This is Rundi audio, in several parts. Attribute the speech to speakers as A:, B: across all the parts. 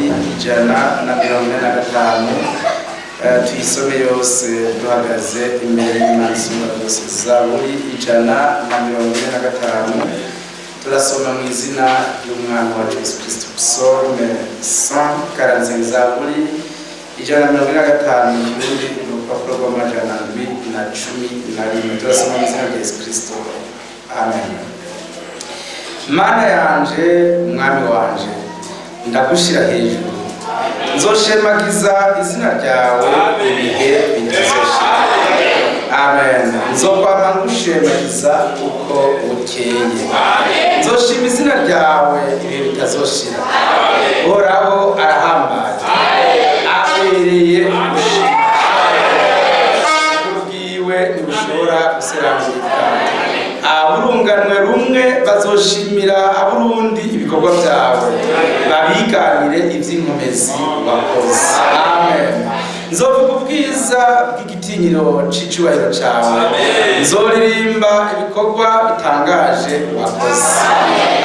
A: Zaburi 145, tuyisome yose duhagaze imbere y'Imana isumba byose. Zaburi 145, turasoma mu izina ry'Umwana wacu Yesu Kristo. Psaume 145, Zaburi 145 mu Kirundi, ni urupapuro rw'ama711. Turasoma mu izina rya Yesu Kristo, amen. Mana yanje, Mwami wanje, ndagushira hejuru, nzoshemagiza izina ryawe ibihe bitazoshira. Amen. Nzokwama ngushemagiza uko bukeye, nzoshima izina ryawe ibihe bitazoshira. Uhoraho arahambaye, abereye gushima, ubwiwe ntibushobora guserangurika. Aburunganwe rumwe bazoshimira aburundi ibikorwa byawe, babiganire iby'inkomezi wakoze. Amen. Nzovuga ubwiza bw'igitinyiro c'icubahiro cawe, nzoririmba ibikorwa bitangaje wakoze.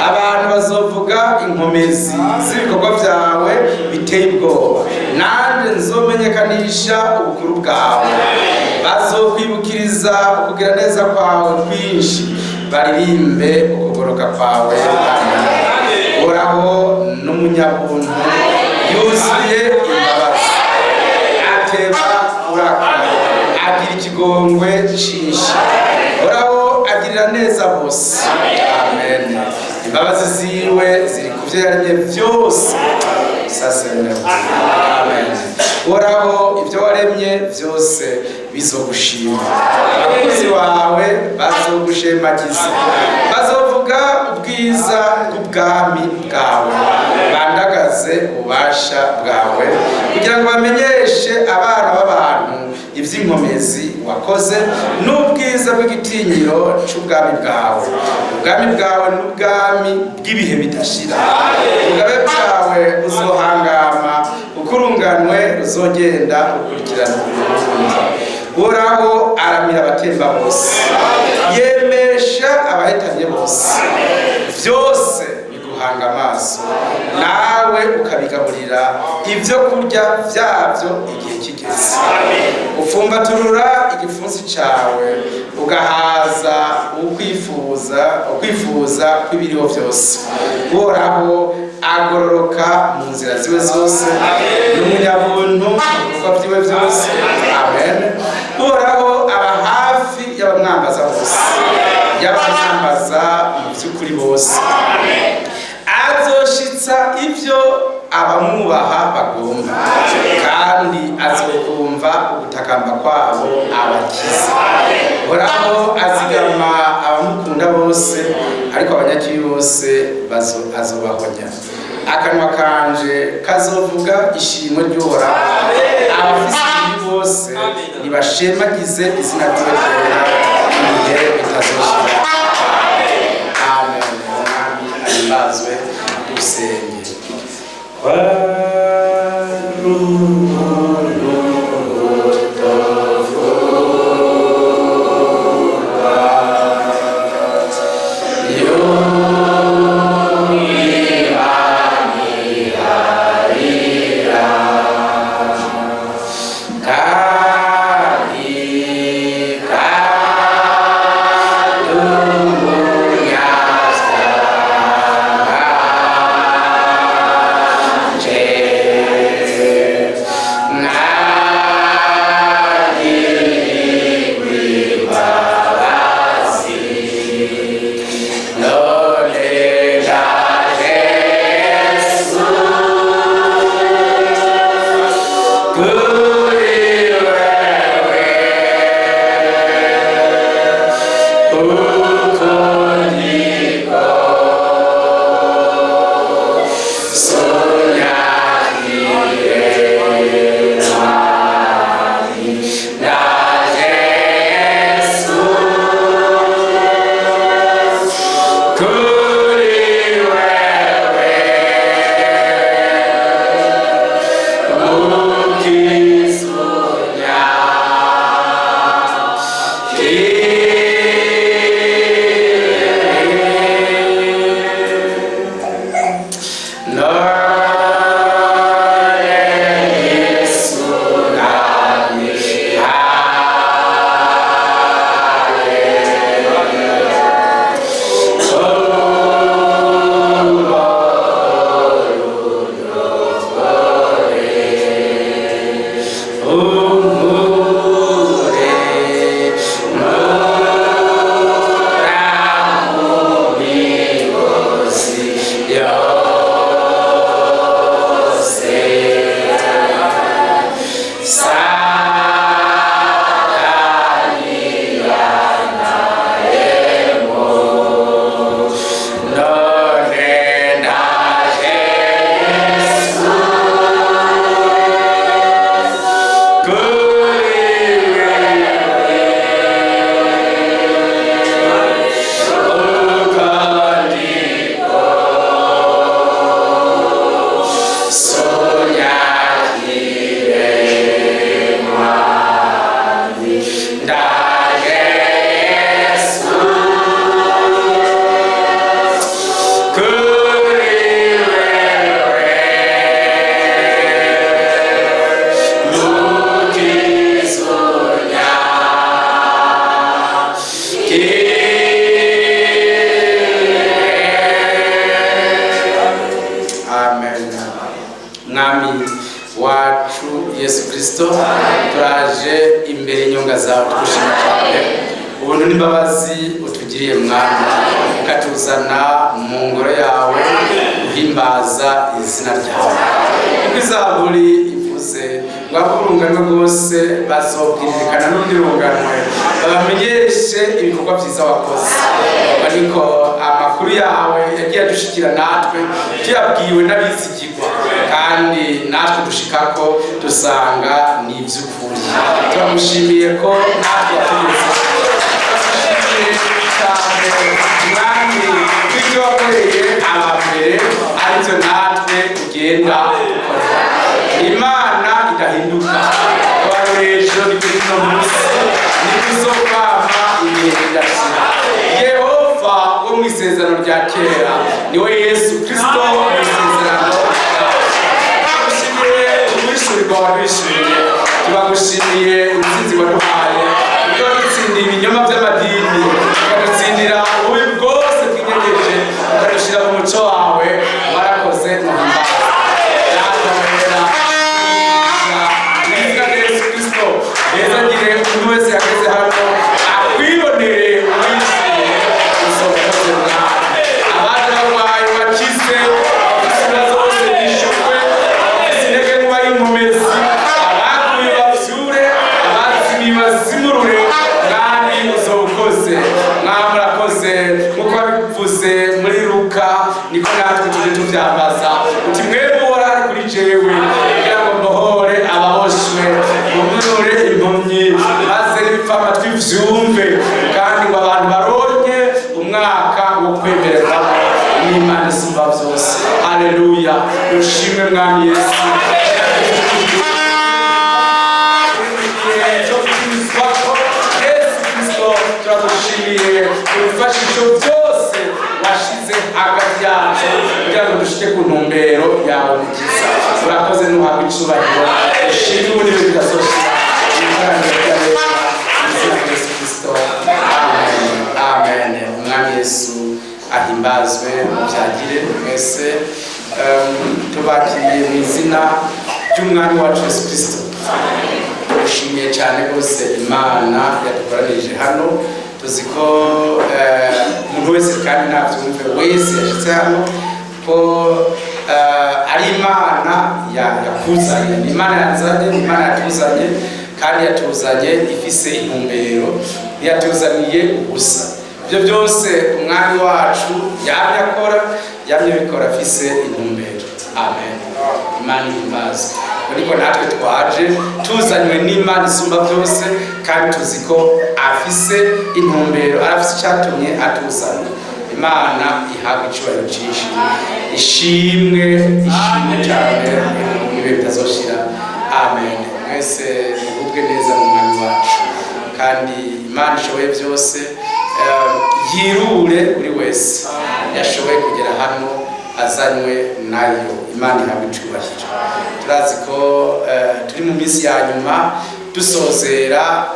A: Abantu bazovuga inkomezi z'ibikorwa byawe biteye ubwoba, nanje nzomenyekanisha ubukuru bwawe. Bazokwibukiriza ukugira neza kwawe kwinshi, baririmbe ukugoroka kwawe. Amen. Uhoraho n'umunyabuntu, yuzuye imbabazi, ateba kurakara, agira ikigongwe cinshi. Uhoraho agirira neza bose. Amen. Imbabazi ziwe ziri ku vyo yaremye vyose. Sasene. Amen. Uhoraho, ibyo waremye byose bizogushima, abakozi bawe bazogushemagiza. Bazovuga ubwiza bw'ubwami bwawe, bandagaze ububasha bwawe, kugira ngo bamenyeshe abana b'abantu iby'inkomezi wakoze n'ubwiza bw'igitinyiro c'ubwami bwawe. Ubwami bwawe n'ubwami bw'ibihe bidashira, ubugabe bwawe buzohangama ukurunganwe ruzogenda rukurikirana urundi. Uhoraho aramira abatemba bose, yemesha abahetanye bose. Byose biguhanga amaso, nawe ukabigaburira ibyo kurya byabyo igihe kigeze. Upfumbaturura igipfunsi cyawe, ugahaza ukwifuza kw'ibiriho byose. Uhoraho agororoka mu nzira ziwe zose, ni umunyabuntu mu bikorwa byiwe byose. Amen. Uhoraho aba hafi y'abamwambaza bose, y'abamwambaza mu by'ukuri bose. Azoshitsa ibyo abamwubaha bagomba, kandi azokumva ugutakamba kwabo abakize. Uhoraho azigama abamukunda bose, ariko abanyakibi bose azobahonya. Akanwa kanje kazovuga ishimwe ry'Uhoraho. Abafise ibibi bose nibashemagize izina ryiwe ryera ibihe bitazoshira. Amen. Umwami ahimbazwe. Dusenge. Mwami wacu Yesu Kristo, turaje imbere y'inyonga zawe tugushima cyane ubuntu n'imbabazi utugiriye, Mwami, ukatuzana mu ngoro yawe uhimbaza izina ryawe. Kuko Izaburi ivuze ngo aburunganwe bwose bazobwiririkana n'urundi runganwe, babamenyeshe ibikorwa byiza wakoze. Ariko amakuru yawe yagiye adushikira, natwe tuyabwiwe n'abizigirwa, kandi natwe dushikako dusanga ni iby'ukuri. Turamushimiye ko natwe yatugeze. Turamushimiye cyane, Mwami, ko ibyo wakoreye abambere aribyo natwe ugenda ukorera. Imana idahinduka, ejo ni kuri uno munsi, ni kuzokwama ibihe bidashira. Yehova wo mu isezerano rya kera niwe Yesu Kristo mu isezerano. Turagushimiye ubwishurirwa waduhishuriye, turagushimiye intsinzi waduhaye, ibyo wadutsindiye ibinyoma by'amadini, ukadutsindira ububi bwose twinyegeje, ukadushyira mu muco wawe. Warakoze, muhimbaza. Data wera, mu izina rya Yesu Kristo, hezagire umuntu wese yageze hano akwibonere, umwishimiye usohoze. Mwami, abaje barwaye bakize, abafite ibibazo bose bishyurwe, abafite intege nkuba y'inkomezi, abaguye bavyure, abazimiye bazimurure. Mwami, uzobukoze. Mwami, murakoze. Nk'uko wabivuze muri Luka, niko natwe tuje tuvyambaza uti: "Mwebwe Uhoraho ari kuri jewe kugira ngo mbohore ababoshwe, mbumure impumyi, maze n'ibipfamatwi vyumve, kandi ngo abantu baronke umwaka wo kwemererwamo n'Imana isumba vyose." Haleluya, ushimwe Mwami Yesu. Cyo kwizwako Yesu Kristo, turagushimiye ibifashisho byose washize hagati yacu kugira ngo dushike ku ntumbero yawe mukiza. Urakoze, nuhabwa icubahiro, ushimwe ubu n'ibihe bidasoshira. Ikoraniro ry'abera, mu izina rya Yesu Kristo, amen, amen. Umwami Yesu ahimbazwe. Mubyagire mwese. Tubakiriye mu izina ry'Umwami wacu Yesu Kristo. Dushimiye cyane rwose Imana yadukoranirije hano. Tuzi ko umuntu wese, kandi nabyumve wese yashyitse hano, ko ari Imana yakuzanye, ni Imana yazanye, ni Imana yatuzanye, kandi yatuzanye ifise intumbero, ntiyatuzaniye ubusa. Ibyo byose Umwami wacu yamye akora, yamye abikora afise intumbero. Amen, Imana ihimbazwe. Ariko natwe twaje tuzanywe n'Imana isumba byose, kandi tuzi ko afise intumbero, arafise icyatumye atuzana. Imana ihabwa icyubahiro cyinshi, ishimwe, ishimwe cyane mu bihe bitazoshira. Amen. Mwese mugubwe neza mu Mwami wacu, kandi Imana ishoboye byose yirure buri wese yashoboye kugera hano azanywe nayo. Imana ihabwa icubahiro. Turazi ko turi mu minsi ya nyuma, dusozera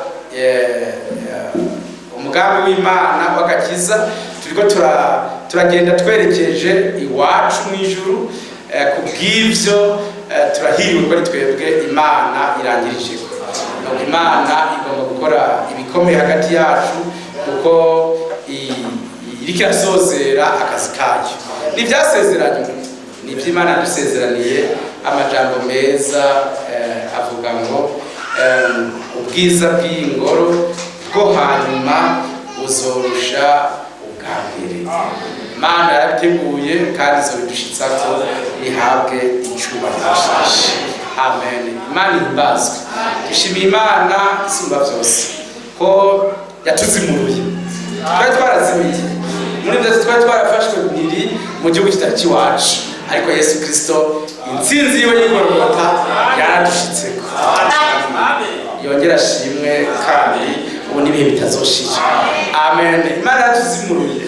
A: umugambi w'Imana w'agakiza. Turiko turagenda twerekeje iwacu mu ijuru. Ku bw'ivyo turahiriwe ko ari twebwe Imana irangirijeko. Nuko Imana igomba gukora ibikomeye hagati yacu, kuko iriko irasozera akazi kayo. Ntibyasezeranywe, ni iby'Imana yadusezeraniye. Amajambo meza avuga ngo ubwiza bw'iyi ngoro bwo hanyuma buzorusha ubwa mbere. Imana yarabiteguye kandi izobidushitsako, ihabwe icubahiro cyinshi. Amen, Imana ihimbazwe. Dushimiye Imana isumba byose ko yatuzimuruye. Twari twarazimiye muri byose, twari twarafashwe mpiri mu gihugu kitari iwacu, ariko Yesu Kristo, intsinzi yiwe y'Igorogota yaradushitseko. Yongera ashimwe, kandi ubu n'ibihe bitazoshira. Amen. Imana yaratuzimuruye,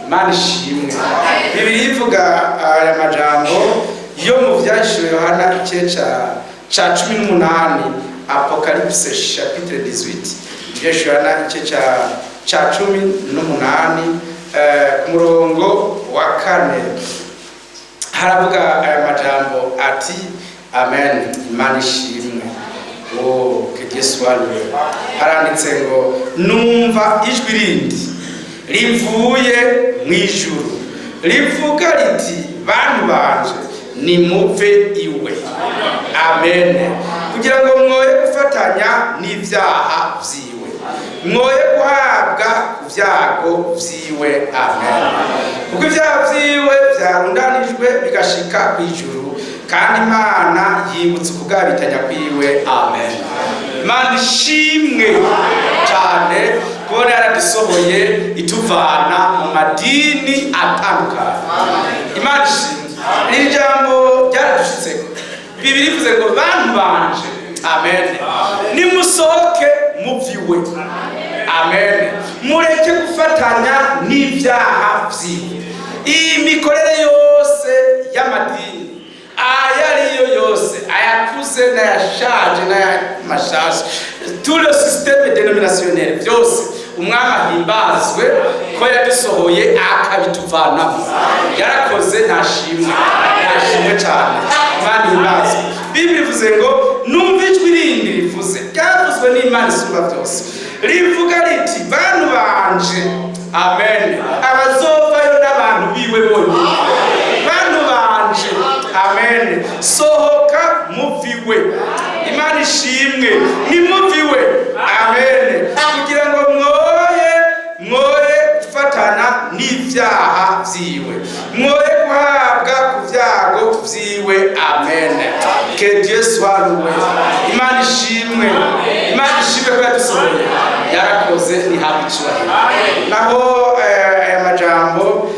A: Imana ishimwe. Bibiliya ivuga aya majambo yo mu Byahishuwe Yohana igice ca 18, Apocalypse chapitre 18, Ibyahishuwe Yohana igice ca 18, ku murongo wa 4. Haravuga aya majambo ati: amen, Imana ishimwe. Oh, que Dieu soit loué. Haranditse ngo: "Numva ijwi rindi rivuye mu ijuru rivuga riti: 'Bantu banje, nimuve iwe.'" Amen. "Kugira ngo mwoye gufatanya n'ibyaha vyiwe, mwoye guhabwa ku byago vyiwe." Amen. "Kuko ibyaha vyiwe vyarundanijwe bigashika ku ijuru, kandi Imana yibutse ukugabitanya kwiwe." Amen. Imana ishimwe cyane kubona yaradusohoye, ituvana mu madini atandukanye. Imana ishimwe. Iri jambo ryaradushitseko. Bibiri ivuze ngo: "Bantu banje," amen, "nimusohoke muviwe." Amen. "Mureke gufatanya n'ibyaha vyiwe." Iyi mikorere yose y'amadini, ayo ariyo yose, ayakuze n'ayashaje n'ayamashasha, tout le système dénominationnel, byose, Umwami ahimbazwe ko yadusohoye akabituvanamo. Yarakoze, ntashimwe, ntashimwe cyane. Imana ihimbazwe. Bibiri ivuze ngo: "Numva ijwi rindi rivuze," ryavuzwe n'Imana isumba byose, rivuga riti: "Bantu banje." Amen. Abazovayo n'abantu biwe bonyine. "Bantu banje," amen, "sohoka muviwe." Imana ishimwe. Nimuviwe, amen, kugira ngo mwoye gufatana n'ibyaha vyiwe, mwoye guhabwa ku byago vyiwe. Amen. Que Dieu soit loué. Imana ishimwe, Imana ishimwe ko yadusohoye. Yarakoze, ntihabwe icyubahiro. Naho aya majambo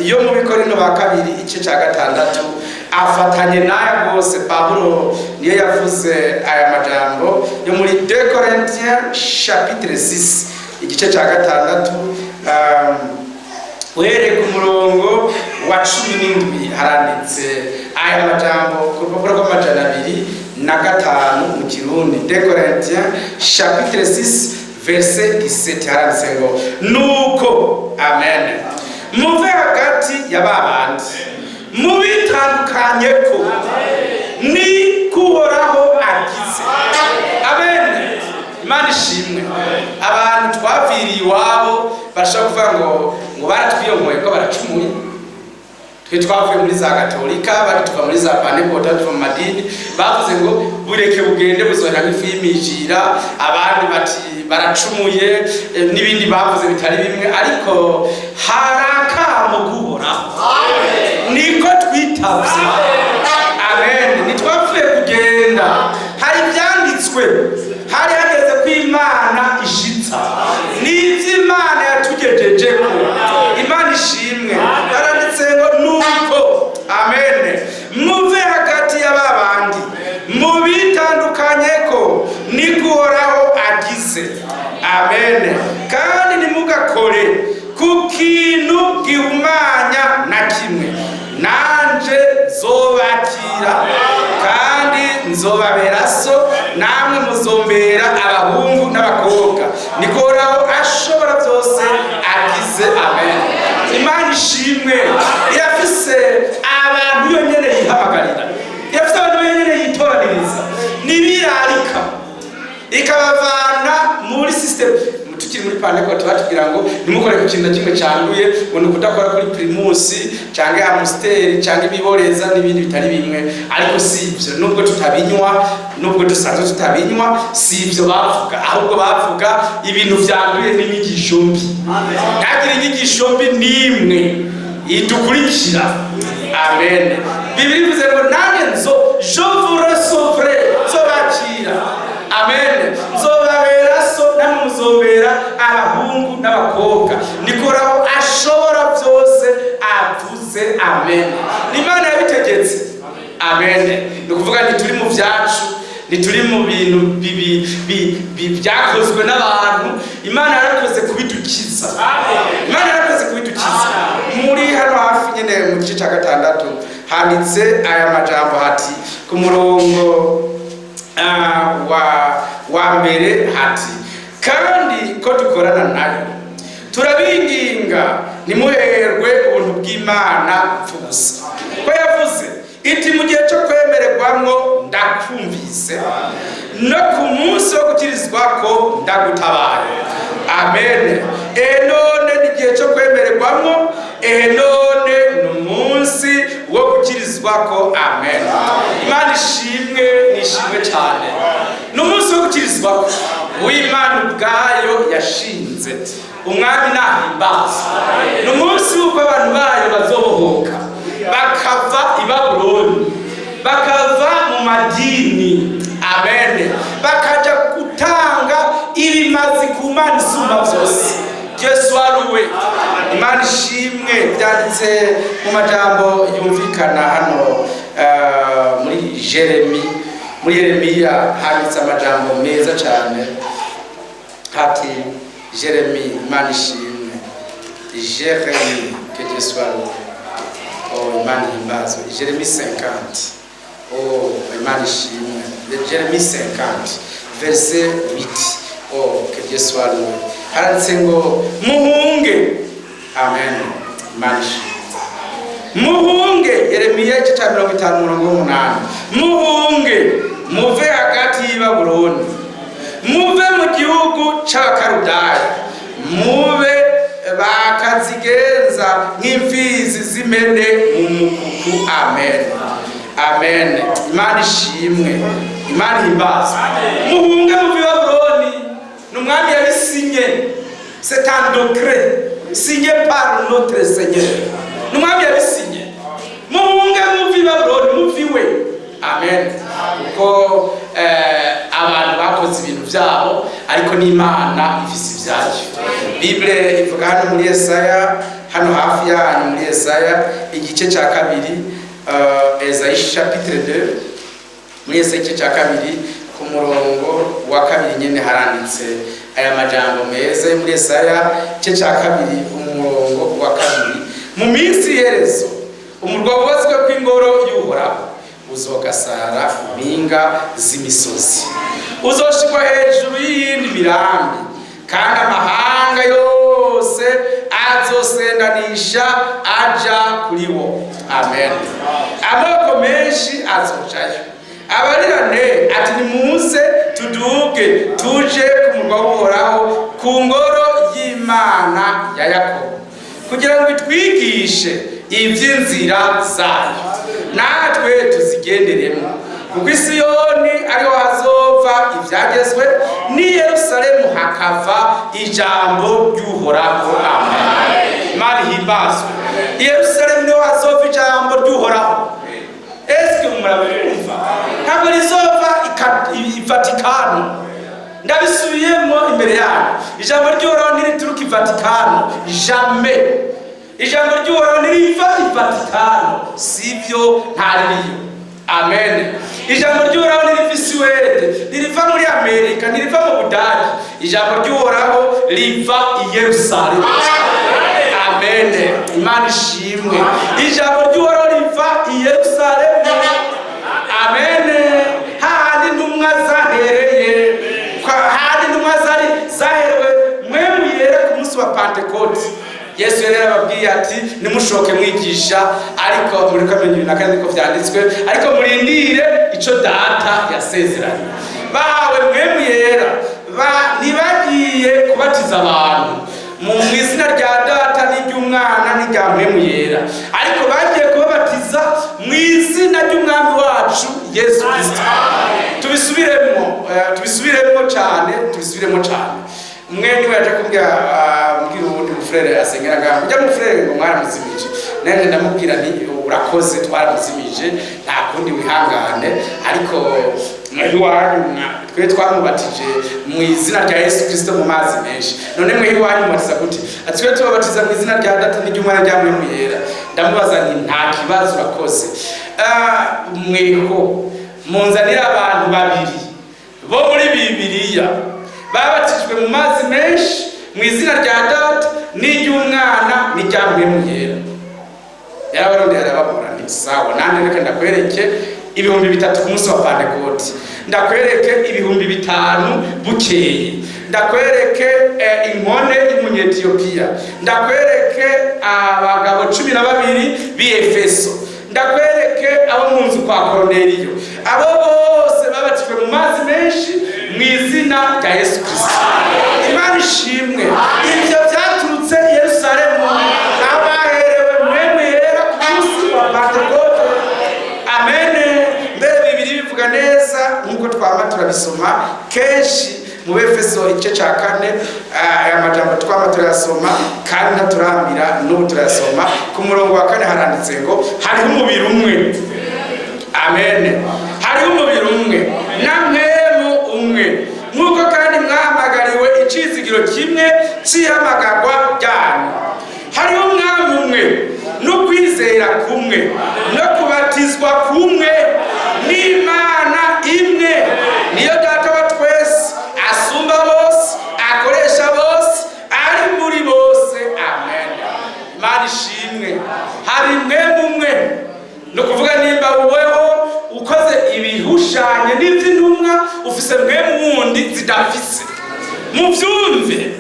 A: yo mu Bikorino ba kabiri, igice cya gatandatu, afatanye n'aya rwose. Pawulo niyo yavuze aya majambo yo muri 2 Corinthiens chapitre 6, igice cya gatandatu, uhereye ku murongo wa 17. Haranditse aya majambo ku rupapuro rw'amajana 205 mu Kirundi. 2 Corinthiens chapitre 6, verset 17, haranditse ngo: "Nuko," amen, "muve hagati ya babandi, mubitandukanye ko ni kuhoraho agize." Amen. Imana ishimwe. Abantu twaviriye iwabo barashobora kuvuga ngo baratwiyongoye, ko baracumuye. Twe twavuye muri za Gatolika, bari tuva muri za Pantekota, tuva mu madini. Bavuze ngo bureke bugende buzohera nk'ifu y'imijira, abandi bati baracumuye, n'ibindi bavuze bitari bimwe. Ariko hari akamo k'Uhoraho, niko twitavye. Amen. Ntitwapfuye kugenda, hari ibyanditswe, hari hageze ko Imana ishitsa n'ivy'Imana yatugejejeko. Imana ishimwe. Haranditse ngo: "Nuko," amen, "muve hagati ya babandi, mubitandukanye ko niko Uhoraho agize." Amen. "Kandi ntimugakore ku kintu gihumanya na kimwe, nanje nzobakira, kandi nzobabera so, namwe muzombera abahungu n'abakobwa, niko Uhoraho ashobora byose agize." Amen. Imana ishimwe. Irafise abantu yonyene yihamagarira, irafise abantu yonyene yitoraniriza, nibirarika ikabavana muri system. Tukiri muri Pantekote batubwira ngo ntimukore ku kintu na kimwe cyanduye, ngo ni ukudakora kuri Primus cyangwa Amstel cyangwa ibiboreza n'ibindi bitari bimwe. Ariko si ibyo, nubwo tutabinywa, nubwo dusanzwe tutabinywa, si ibyo bavuga. Ahubwo bavuga ibintu byanduye n'inyigisho mbi. Ntagire inyigisho mbi n'imwe idukurikira. Amen. Bibiri bivuze ngo: "Nanjye nzo, je vous recevrai," nzobakira. Amen. "Nzobabera so, namwe muzombera abahungu n'abakobwa, nikoraho ashobora byose avuze." Amen. Ni Imana yabitegetse. Amen. Ni ukuvuga ntituri mu byacu, ntituri mu bintu byakozwe n'abantu. Imana yarakoze kubidukiza, Imana yarakoze kubidukiza. Muri hano hafi nyine mu gice cya gatandatu handitse aya majambo hati ku murongo wa mbere hati: "Kandi ko dukorana nayo, turabinginga ntimuherwe ubuntu bw'Imana gupfa ubusa." Ko Ko yavuze iti: "Mu gihe cyo kwemererwamwo ndakumvise, no ku munsi wo gukirizwa ko ndagutabaye." Amen. Ehe none ni igihe cyo kwemererwamwo, ehe none ni umunsi wo gukirizwa ko. Amen. Imana ishimwe, nishimwe cyane. Ni umunsi wo gukirizwa ko w'Imana ubwayo yashinze. Umwami nahimbazwa. Ni umunsi w'uko abantu bayo bazobohoka, bakava i Babuloni, bakava mu madini. Amen. Bakaja gutanga ibimazi ku Mana isumba byose. Yesu aruwe. Imana ishimwe. Byanditse mu majambo yumvikana hano muri Jeremi, muri Yeremiya handitse amajambo meza cyane. Hati Jeremi, Imana ishimwe. Jeremi, que Dieu soit loué. Oh, Imana ihimbazwe. Jeremi 50. Oh, Imana ishimwe. Jeremi 50 verset 8. Oh, que Dieu soit loué. Handitse ngo: "Muhunge." Amen. Imana ishimwe. Muhunge. Yeremiya igice cya 50, umurongo w'umunani: "Muhunge muve hagati y'i Babuloni, muve mu gihugu c'Abakarudaya, mube bakazigenza nk'imfizi z'imene mu mukuku." Amen, amen. Imana ishimwe, Imana ihimbazwe. Muhunge muve i Babuloni. Ni umwami yabisinye. C'est un décret signé par notre Seigneur. Ni umwami yabisinye. Muhunge muve i Babuloni, muve iwe. Amen. Kuko abantu bakoze ibintu byabo, ariko n'Imana ifise ibyayo. Bible ivuga hano muri Yesaya, hano hafi yanyu, muri Yesaya igice cya kabiri, Esaïe chapitre 2, muri Yesaya igice cya kabiri ku murongo wa kabiri nyene haranditse aya majambo meza yo muri Yesaya igice cya kabiri, umurongo wa kabiri: "Mu minsi iherezo umurwa wubatswe kw'ingoro y'Uhoraho uzogasara impinga z'imisozi, uzoshirwa hejuru y'iyindi mirambi, kandi amahanga yose azosendanisha aja kuri wo." Amen. Amoko menshi azojayo, abarirane ati: "Nimuze tuduge tuje ku murwa w'Uhoraho, ku ngoro y'Imana ya Yakobo, kugira ngo itwigishe iby'inzira zayo, natwe tuzigenderemo." Kuko i Siyoni ariho hazova ibyagezwe, n'i Yerusalemu hakava ijambo ry'Uhoraho. Amen. Imana ihimbazwe. I Yerusalemu niho hazova ijambo ry'Uhoraho. Eske murabyumva? Ntabwo rizova i Vatikano. Ndabisubiyemo imbere yanyu: ijambo ry'Uhoraho ntirituruka i Vatikano, jamais. Ijambo ry'Uhoraho ntiriva i Vatikano, sibyo, ntaririyo. Amen. Ijambo ry'Uhoraho ntiriva i Suwede, ntiriva muri Amerika, ntiriva mu Budage. Ijambo ry'Uhoraho riva i Yerusalemu. Amen. Imana ishimwe. Ijambo ry'Uhoraho riva i Yerusalemu. Amen. Hahandi intumwa zahereye, hahandi intumwa zari zaherewe Mpwemu Yera ku munsi wa Pantekoti. Yesu yari yarababwiye ati: "Nimushoke mwigisha," ariko muri 24 niko vyanditswe, "ariko murindire ico Data yasezeranye." Bahawe Mpwemu Yera, ntibagiye kubatiza abantu mu izina rya Data n'iry'Umwana n'irya Mpwemu Yera, ariko bagiye kubabatiza mu izina ry'Umwami wacu Yesu Kristo. Tubisubiremo, tubisubiremo cyane, tubisubiremo cyane. Umwe niwe yaje kumbwira, mbwira uwundi mufurere asengera ngaho, ujya mufurere, ngo mwaramuzimije. Nane ndamubwira nti: "Urakoze, twaramuzimije, nta kundi, wihangane." Ariko mwe iwanyu twe twamubatije mu izina rya Yesu Kristo mu mazi menshi. None mwe iwanyu mubatiza gute? Ati: "Twe tubabatiza mu izina rya Data n'iry'Umwana rya Mpwemu Yera." Ndamubaza nti: "Nta kibazo, urakoze. Mweho munzanire abantu babiri bo muri Bibiliya babatijwe mu mazi menshi mu izina rya Data n'iry'Umwana n'irya Mpwemu Yera." Yarabarondeye arababura. Nti: "Sawa, nanjye reka ndakwereke 3000 ku munsi wa Pantekoti, ndakwereke 5000 bukeye, ndakwereke inkone y'Umunyetiyopiya, ndakwereke abagabo 12 b'i Efeso." Ndakwereke abo mu nzu kwa Koroneliyo, abo bose babatijwe mu mazi menshi mu izina rya Yesu Kirisito. Imana ishimwe. Ibyo byaturutse i Yerusalemu, abaherewe Mpwemu Yera ku munsi wa Pantekote. Amen. Mbere Bibiri bivuga neza, nk'uko twama turabisoma kenshi mu Befeso igice cya 4. Aya majambo twama turayasoma kandi ntaturambira, n'ubu turayasoma. Ku murongo wa 4 haranditse ngo hariho umubiri umwe. Amen. Hariho umubiri umwe na Mpwemu umwe, nk'uko kandi mwahamagariwe icizigiro kimwe cy'ihamagarwa ryanyu. Hariho Umwami umwe, n'ukwizera kumwe, no kubatizwa kumwe, n'Imana imwe, niyo Data wa twese, asumba bose, akoresha bose, ari muri bose. Amen. Imana ishimwe. Hari Mpwemu umwe. Ni ukuvuga, nimba weho ukoze ibihushanye n'iby'intumwa, ufise Mpwemu wundi zidafise. Mubyumve.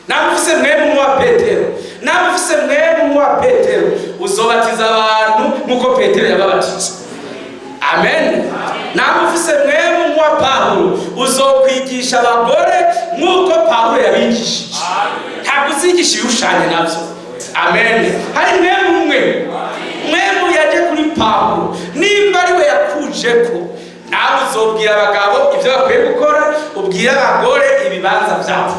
A: Nawe ufise Mpwemu wa Petero, nawe ufise Mpwemu wa Petero, uzobatiza abantu nk'uko Petero yababatije. Amen. Nawe ufise Mpwemu wa Pawulo, uzokwigisha abagore nk'uko Pawulo yabigishije. Ntabwo uzigisha ibihushanye nabyo. Amen. Hari Mpwemu umwe. Mpwemu yaje kuri Pawulo, nimba ari we yakuje ko nawe uzobwira abagabo ibyo bakwiye gukora, ubwira abagore ibibanza byabo.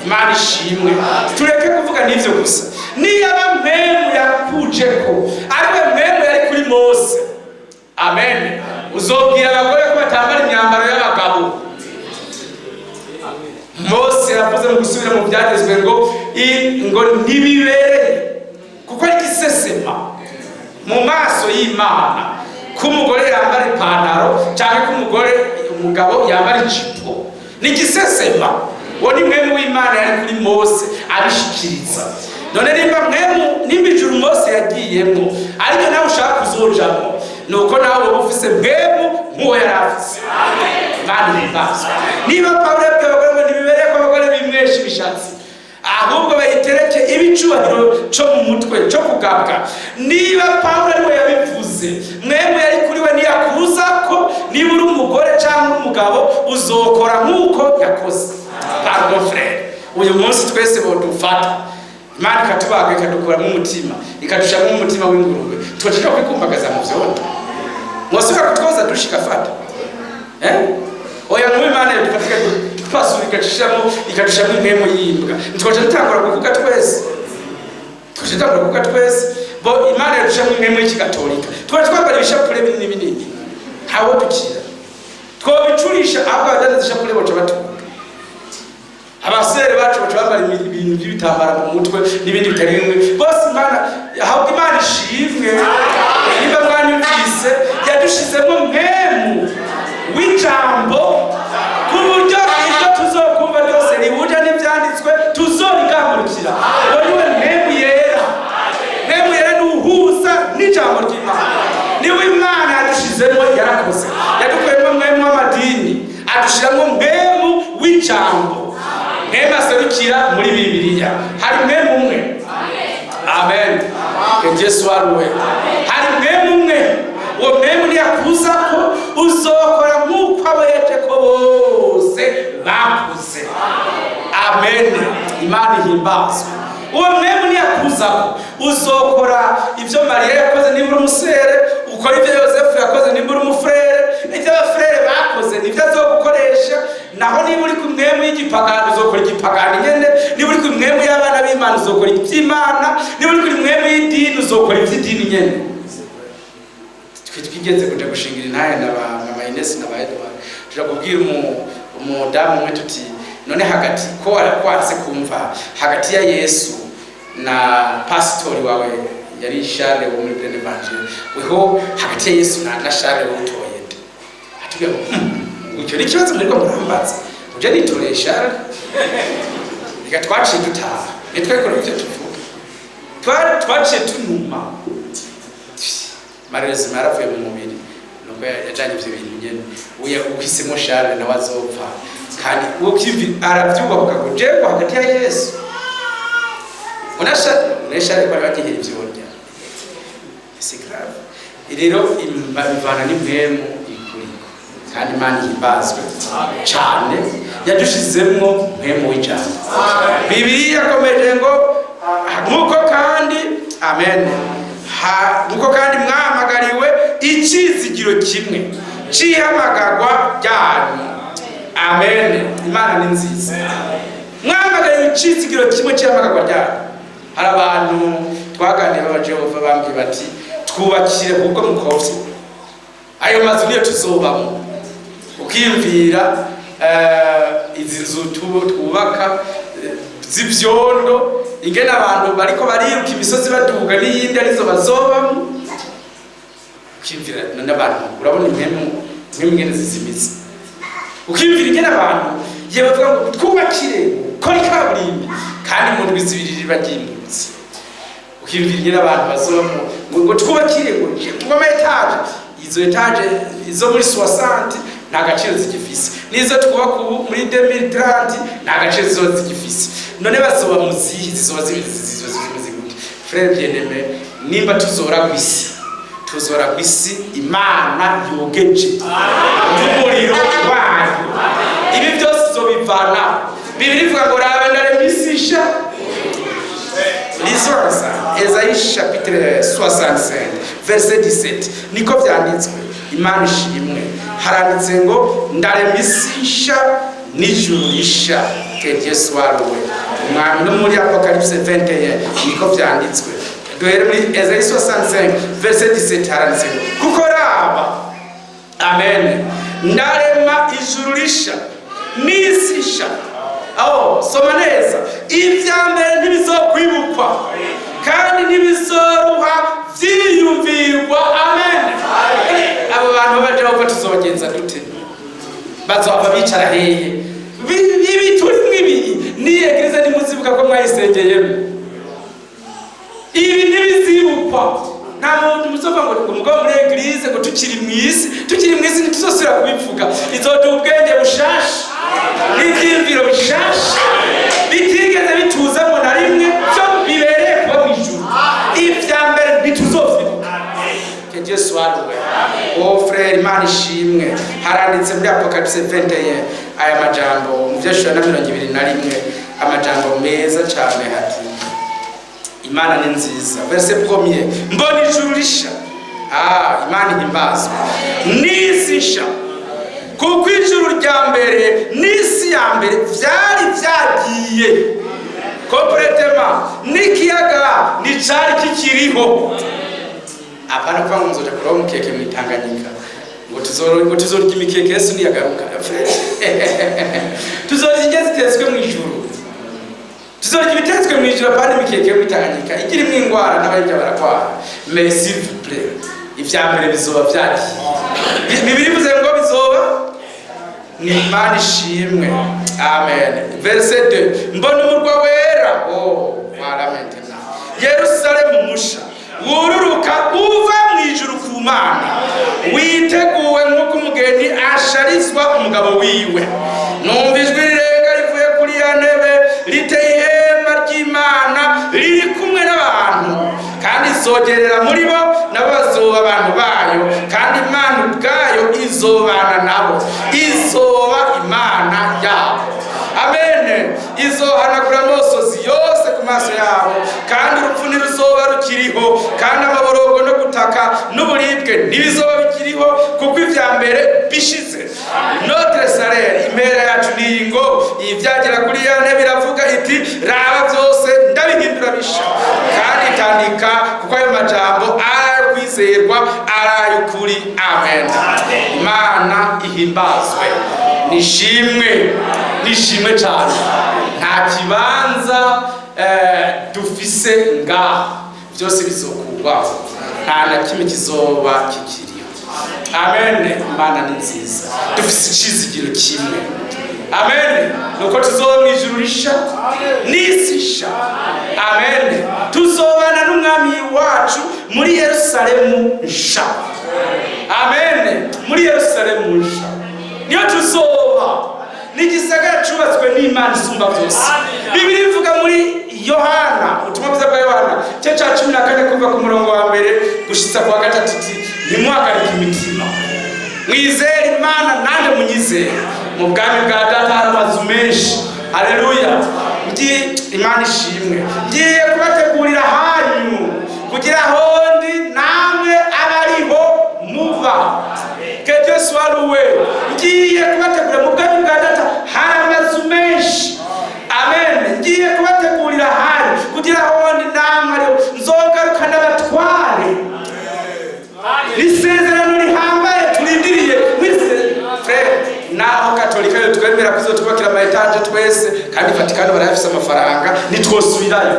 A: Imana ishimwe. Tureke kuvuga n'ibyo gusa. Niba Mpwemu yakuje ko ari we Mpwemu yari kuri Mose, amen, uzobwira abagore ko batambara imyambaro y'abagabo. Mose yavuze mu gusubira mu byagezwe ngo ntibibereye, kuko ari igisesema mu maso y'Imana, ko umugore yambara ipantaro cyangwa ko umugabo yambara ijipo. Ni igisesema. Uwo ni Mpwemu w'Imana yari kuri Mose abishikiriza. None nimba Mpwemu, nimba ijuru Mose yagiyemo ariko nawe ushaka kuzojamo, ni uko nawe uba ufise Mpwemu nk'uwo yari afise. Imana ihimbazwe. Niba Pawulo yabwiye abagore ngo ntibibereye ko abagore bimwesha imishatsi, ahubwo bayitereke ibicubahiro cyo mu mutwe cyo kugabwa, niba Pawulo ariwe yabivuze, Mpwemu yari kuri we niyakuza ko niba uri umugore cyangwa umugabo, uzokora nk'uko yakoze. Pardon frère, uyu munsi twese bodufata, Imana ikatubaga, ikadukuramo umutima, ikadushiramo umutima w'ingurube, tuba kwikumbagaza mu vyondo. Mwosubira kutwoza dushika fata, eh? Oya, nk'ubu Imana yadufata, ikadupasura, ikadushiramo impwemu y'imbwa, ntitwaca dutangura kuvuga twese? Twaca dutangura kuvuga twese. Bo Imana yadushiramo impwemu y'ikigatolika, twaca twambara ibishapure binini binini, ntawo dukira, twobicurisha. Ahubwo abadandaza ishapure boca batuka. Abasere bacu baca bambara ibintu by'ibitambara mu mutwe n'ibindi bitari bimwe bose. Imana, ahubwo Imana ishimwe. Niba mwanyumvise, yadushizemo Mpwemu w'ijambo, ku buryo ibyo tuzokumva byose rihuje n'ibyanditswe tuzorigangurukira. Uwo niwe Mpwemu Yera. Mpwemu Yera ni uhuza n'ijambo ry'Imana, niwe Imana yadushizemo. Yarakoze, yadukuyemo Mpwemu w'amadini, adushiramo Mpwemu w'ijambo, Mpwemu aserukira muri Bibiliya. Hari Mpwemu umwe. Amen. Que Dieu soit loué. Hari Mpwemu umwe. Uwo Mpwemu niyakuza ko uzokora nk'uko abo yaje ko bose bakuze. Amen. Imana ihimbazwe. Uwo Mpwemu niyakuza ko uzokora ibyo Mariya yakoze niba uri umusere, ukora ibyo Yosefu yakoze niba uri umufurere. Ibyo abafurere bakoze nibyo azogukoresha. Naho niba uri ku mpwemu y'igipagani, uzokora igipagani nyene. Niba uri ku mpwemu y'abana b'Imana, uzokora iby'Imana. Niba uri kuri mpwemu y'idini, uzokora iby'idini nyene. Twe twigeze kuja gushingira intahe na ba mama Ines na ba Edward, tuja kubwira umudamu umwe tuti: "None hagati ko warakwanse kumva, hagati ya Yesu na pasitori wawe yari Charles wo muri Plein Evangile, weho hagati ya Yesu na Charles wo utoye nde?" Atubwira ngo: "Icyo ni ikibazo muriko murambaza? Uje nitoreye Charles." Reka, twaciye dutaha, nitwekora ivyo tuvuga. Twaciye tunuma. Malheureusement yaravuye mu mubiri, nuko yajanye ivyo bintu nyene. Uya uhisemo Charles nawe azopfa, kandi uwo aravyubahuka ngo jewe hagati ya Yesu unasha nesha, bari bagihera ivyo barya. C'est grave. Rero bivana n'impwemu ikuriko. Kandi Imana ihimbazwe cane, yadushizemwo mpwemu w'ijambo. Bibiliya yakomeje ngo nkuko kandi, amen, nkuko kandi mwahamagariwe icizigiro kimwe c'ihamagagwa ryanyu. Amen. Imana ni nziza. Mwahamagariwe icizigiro kimwe c'ihamagagwa ryanyu. Hari abantu twaganiriye b'abajehova bambwiye bati: "Twubakire ubwo mukovye ayo mazu niyo tuzobamo." Ukiyumvira izi nzu twubaka z'ivyondo, ingene abantu bariko bariruka imisozi baduga n'iyindi arizo bazobamo. Ukiyumvira n'abantu, urabona impwemu, impwemu ingene zizimitse. Ukiyumvira ingene abantu ye bavuga ngo twubakire, kora ikaburimbi, kandi mu ndwi 2 riba ryimutse. Ukiyumvira ingene abantu bazobamo ngo twubakire, ngo ama étages. Izo étages izo muri 60 nta gaciro zigifise, n'izo twubaka ubu muri 2030 nta gaciro zizoba zigifise. None bazoba mu zihe? Zizoba zimeze gute? Frère bien-aimé, nimba tuzora kw'isi, tuzora kw'isi Imana yogeje n'umuriro wayo. Ibi byose izobivanaho. Bibiliya ivuga ngo: "Raba, ndarema isi isha." Lisons ça. Esaïe chapitre 65, verset 17. Niko vyanditswe. Imana ishimwe. Haranditse ngo: "Ndarema isi nsha n'ijuru risha." Que Dieu soit loué. Umwami no muri Apocalypse 21 niko vyanditswe. Duhere muri Esaïe 65, verset 17, haranditse ngo: "Kuko raba", amen, "ndarema ijuru risha n'isi nsha." Oh, soma neza. "Ibya mbere ntibizokwibukwa kandi ntibizoruha vyiyumvirwa." Amen. Abo bantu b'abajehova tuzobagenza dute? Bazohava bicara hehe? Ibi turimwo, ibi ni église, ntimuzibuka ko mwayisengeyemo. Ibi ntibizibukwa. Nta muntu muzova ngo umugabo muri église, ngo tukiri mw'isi, tukiri mw'isi ntituzosubira kubivuga. Izoduha ubwenge bushasha n'ivyiyumviro bishasha bitigeze bituzamo na rimwe, byo bibereye kuba mu ijuru. Ivya mbere ntituzovyibuka. Que Dieu soit loué. Oh frère, Imana ishimwe. Haranditse muri Apocalypse 21 aya majambo, mu Vyashura na 21, amajambo meza cyane, hati Imana ni nziza. Verset premier: "Mbona ijuru risha", ah, Imana ihimbazwe, "n'isi nsha, kuko ijuru rya mbere n'isi ya mbere vyari vyagiye complètement, n'ikiyaga nticari kikiriho." Apana kuvuga ngo muzoja kuroba umukeke mw'Itanganyika, ngo tuzorya imikeke Yesu niyagaruka. Tuzorya indya zitetswe mu ijuru, tuzorya ibitetswe mu ijuru, apana imikeke yo mw'Itanganyika igirimwo ingwara n'abayirya baragwara. Mais s'il vous plaît, ivya mbere bizoba vyagiye. Bibiliya ivuze ngo bizoba. Ni Imana ishimwe. Amen. Verset 2: "Mbona umurwa wera", oh voilà maintenant, "Yerusalemu musha, wururuka uva mu ijuru ku Mana, witeguwe nk'uko umugeni asharizwa umugabo wiwe. Numva ijwi rirenga rivuye kuri ya ntebe riteye: 'Ihema ry'Imana riri kumwe n'abantu, kandi izogerera muri bo, nabo bazoba abantu bayo, kandi Imana ubwayo izobana nabo, izoba Imana yabo.'" Amen. "Izohanagura amosozi yose ku maso yabo, kandi urupfu ntiruzoba rukiriho, kandi amaborogo no gutaka n'uburibwe ntibizoba bikiriho, kuko ivya mbere bishize." Notre salaire, impera yacu ni iyi ngo ivyagera kuri ya ntebe iravuga iti: "Raba, byose ndabihindura bisha." Kandi itandika: "Kuko ayo majambo ari ayo kwizerwa, ari ay'ukuri." Amen. Imana ihimbazwe, nishimwe, nishimwe cyane. Nta kibanza dufise ngaha, byose bizokurwaho, nta na kimwe kizoba kikiriho. Amen. Imana ni nziza. Dufise icizigiro kimwe, amen, nuko tuzoba mu ijuru risha n'isi nsha. Amen. Tuzobana n'Umwami wacu muri Yerusalemu nsha. Amen. Muri Yerusalemu nsha niyo tuzoba. Ni igisagara cubatswe n'Imana isumba byose. Bibiliya ivuga muri Yohana, ubutumwa bwiza bwa Yohana, cye cya 14, kuva ku murongo wa mbere gushitsa ku wa gatatu, iti Ntimuhagarike imitima, mwizere Imana, nanjye munyizere. Mu bwami bwa Data hari amazu menshi. Haleluya! Ngiye, Imana ishimwe, ngiye kubategurira hanyu, kugira hondi namwe abariho muba. Que Dieu soit loué. Ngiye kubategurira, mu bwami bwa Data hari amazu menshi. Amen. Ngiye kubategurira hanyu, kugira hondi namwe ariho, nzogaruka n'abatware. Isezerano rihambaye turindiriye mwese, frère. Naho Katolika yo twemera kuzotwubakira ama étages twese, kandi Vatikano barayafise amafaranga, ntitwosubirayo.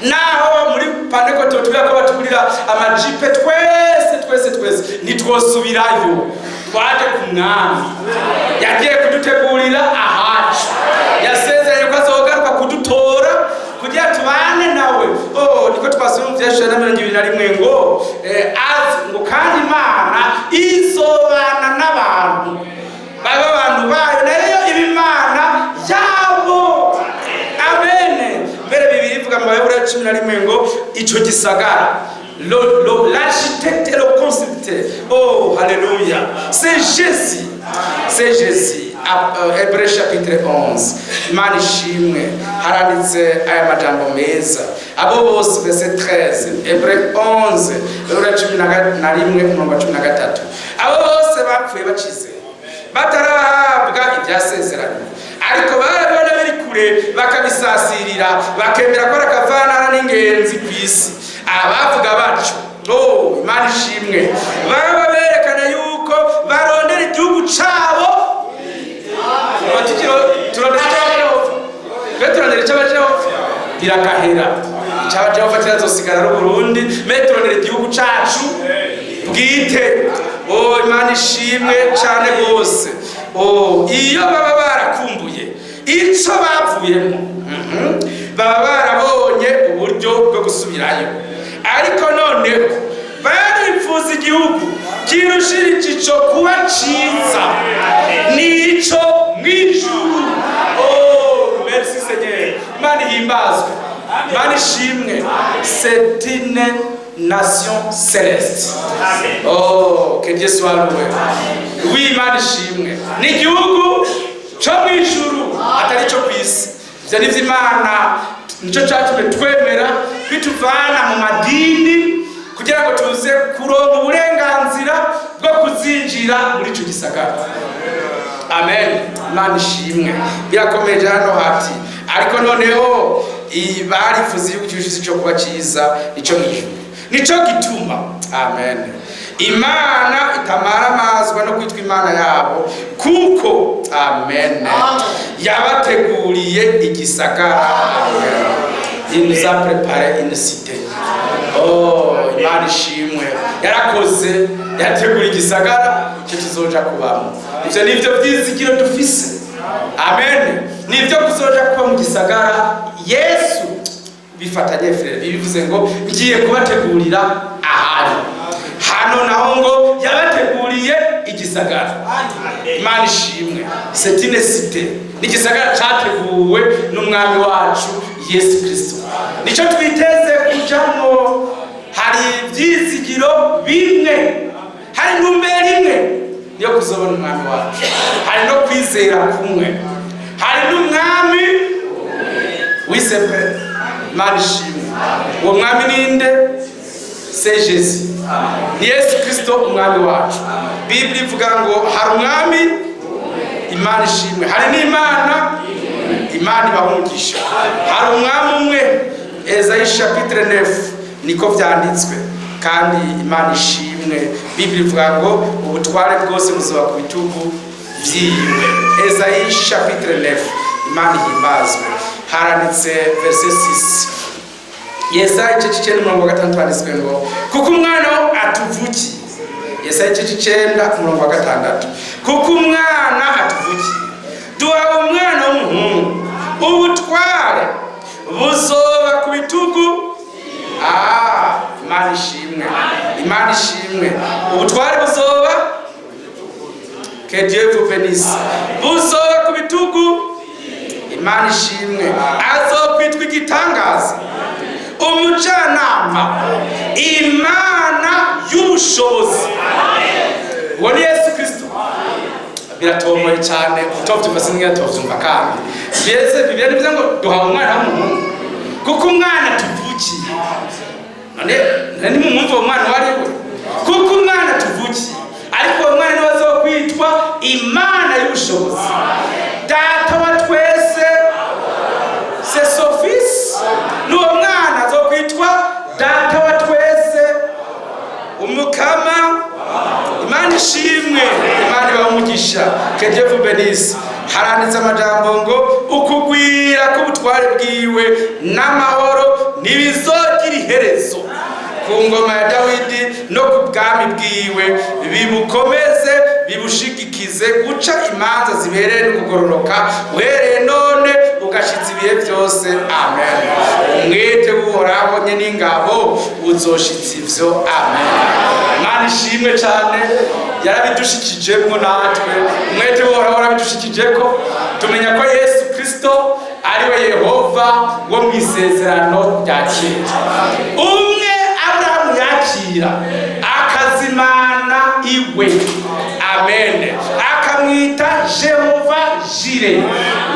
A: Naho muri Pantekote tubwira ko batugurira amajipe twese, twese, twese, ntitwosubirayo. Twaje ku Mwami, yagiye kudutegurira ahacu, yasezeranye ko azogaruka kudutora kugira tubane nawe. Oh, niko twasoma mu Vyashura na 21 ngo azi ngo kandi Imana izobana n'abantu, babe abantu bayo, nayo iba Imana yabo. Amen. Mbere bibiri ivuga mu Baheburayo 11 ngo ico gisagara, l'architecte et le constructeur, oh haleluya, c'est Jésus, c'est Jésus. Hébreux chapitre 11, Imana ishimwe, haranditse aya majambo meza: abo bose, verset 13, Hébreux 11, Hébreux 11, umurongo wa 13: abo bose bapfuye bacize, batarahabwa ibyasezeranye, ariko barabibona biri kure, bakabisasirira, bakemera ko ari akavanara n'ingenzi ku isi. Abavuga batyo, oh, Imana ishimwe, baba berekana yuko barondera igihugu cabo. Turondera icy'Abajehova, twe turondera icy'Abajehova birakahera, icy'Abajehova kirazosigara ari Uburundi. Me turondera igihugu cacu bwite. Oh, Imana ishimwe cyane rwose. Oh, iyo baba barakumbuye ico bavuyemo, baba barabonye uburyo bwo gusubirayo. Ariko noneho barifuza igihugu kirushirije ico kuba ciza, nico mw'ijuru. Oh, merci Seigneur. Imana ihimbazwe, Imana ishimwe. C'est une nation céleste. Oh, que Dieu soit loué. Oui, Imana ishimwe, ni igihugu cyo mu ijuru, atari cyo ku isi. Ivyo ni vy'Imana. Nico catumye twemera kwituvana mu madini, kugira ngo tuze kuronka uburenganzira bwo kuzinjira muri ico gisagara. Amen. Imana ishimwe. Birakomeje hano hati: ariko noneho barifuza igihugu cy'ubushitsi cyo kuba cyiza, ico mu ijuru. Nico gituma, amen, Imana itamaramazwa no kwitwa Imana yabo, kuko, amen, yabateguriye igisagara. Amen. Il nous a préparé une cité. Oh, Imana ishimwe, yarakoze, yategura igisagara cyo tuzoja kubamo. Ivyo nivyo vyizigiro dufise. Amen. Nivyo kuzoja kuba mu gisagara Yesu bifatanye. Frère, bivuze ngo ngiye kubategurira ahantu. Hano naho ngo yabateguriye igisagara. Imana ishimwe. C'est une cité, ni igisagara cyateguwe n'Umwami wacu Yesu Kristo, nicyo twiteze kujamo. Hari ibyizigiro bimwe, hari intumbero imwe, niyo kuzobona Umwami wacu. Hari no kwizera kumwe, hari n'Umwami wisepe. Imana ishimwe. Uwo Mwami ninde? C'est Jésus, ni Yesu Kristo Umwami wacu. Bibiri ivuga ngo hari Umwami. Imana ishimwe. Hari n'Imana. Imana ibaha umugisha. Hari Umwami umwe. Ezayi chapitre 9, niko vyanditswe. Kandi Imana ishimwe, Bibiri ivuga ngo ubutware bwose buzoba ku bitugu vyiwe. Ezayi chapitre 9, Imana ihimbazwe, haranditse verset 6. Yesaya igice c'icenda, umurongo wa gatandatu, handitswe ngo kuko umwana atuvukiye. Yesaya igice c'icenda, umurongo wa gatandatu: kuko umwana atuvukiye, duhawe umwana w'umuhungu, ubutware buzoba ku bitugu. Ah, Imana ishimwe, Imana ishimwe. Ubutware buzoba, que Dieu vous bénisse, buzoba ku bitugu. Imana ishimwe. Azokwitwa Igitangaza, Umujyanama, Imana. Y'ubushobozi. Uwo ni Yesu Kristo. Biratomoye cyane, utovyumva sinigera tovyumva. Kandi mbese Bibiliya nivuze ngo duhawe umwana w'umuhungu kuko umwana tuvukiye. None nimumwumva uwo mwana uwo ari we, kuko umwana tuvukiye, ariko uwo mwana niwe azokwitwa Imana y'ubushobozi, Data wa twese. C'est son fils. N'uwo mwana azokwitwa Data wa twese, Umukama. Imana ishimwe, Imana ibahe umugisha. Que Dieu vous bénisse. Haranditse amajambo ngo ukugwira k'ubutware bwiwe n'amahoro ntibizogira iherezo ku ngoma ya Dawidi no ku bwami bwiwe, bibukomeze, bibushigikize guca imanza zibereye no kugororoka, uhereye none ugashitsa ibihe byose. Amen. Umwete w'Uhoraho nye n'ingabo uzoshitsa ivyo. Amen. Imana ishimwe cyane, yarabidushikijemwo natwe. Umwete w'Uhoraho warabidushikijeko, tumenya ko Yesu Kristo ariwe Yehova wo mu isezerano rya kera, umwe Aburahamu yakira akazimana iwe. Amen. Akamwita Jehova Jire,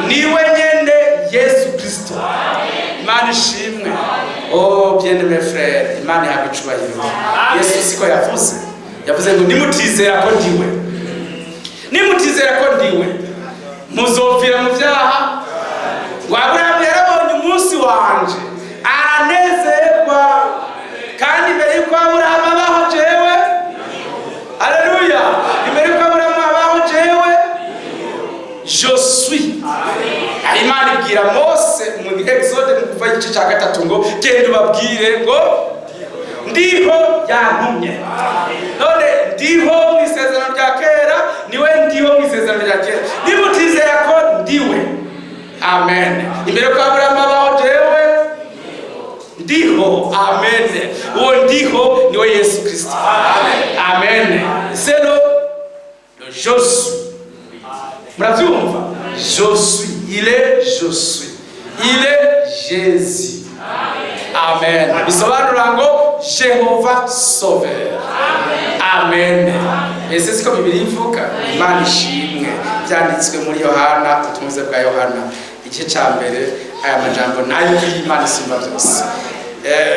A: niwe nyene Yesu Kristo. Imana ishimwe. Oh, bien aimé frère, Imana ihabwa icubahiro. Yesu siko yavuze? Yavuze ngo nimutizera ko ndiwe, nimutizera ko ndiwe, muzopfira mu byaha. Ngo Aburahamu yarabonye umunsi wanje aranezerwa, kandi mbere yuko Aburahamu abaho jewe. Aleluya! Imbere yuko Aburahamu abaho jewe, je suis. Imana ibwira Mose mu Exode, mu Kuva igice cya gatatu, ngo genda ubabwire ngo ndiho yantumye. None ndiho mu isezerano rya kera, niwe ndiho mu isezerano rya kera. Nimutizera ko ndiwe. Amen. Imbere ko Aburahamu abaho jewe ndiho. Amen. Uwo ndiho niwe Yesu Kristo. Amen. C'est le je suis. Murabyumva? Je suis, il est, je suis, il est Jésus. Amen. Bisobanura ngo Jehova sauveur. Amen. Ese siko Bibiliya ivuga? Imana ishimwe. Byanditswe muri Yohana, ubutumwa bwa Yohana igice cya mbere. Aya majambo nayo y'Imana isumba byose.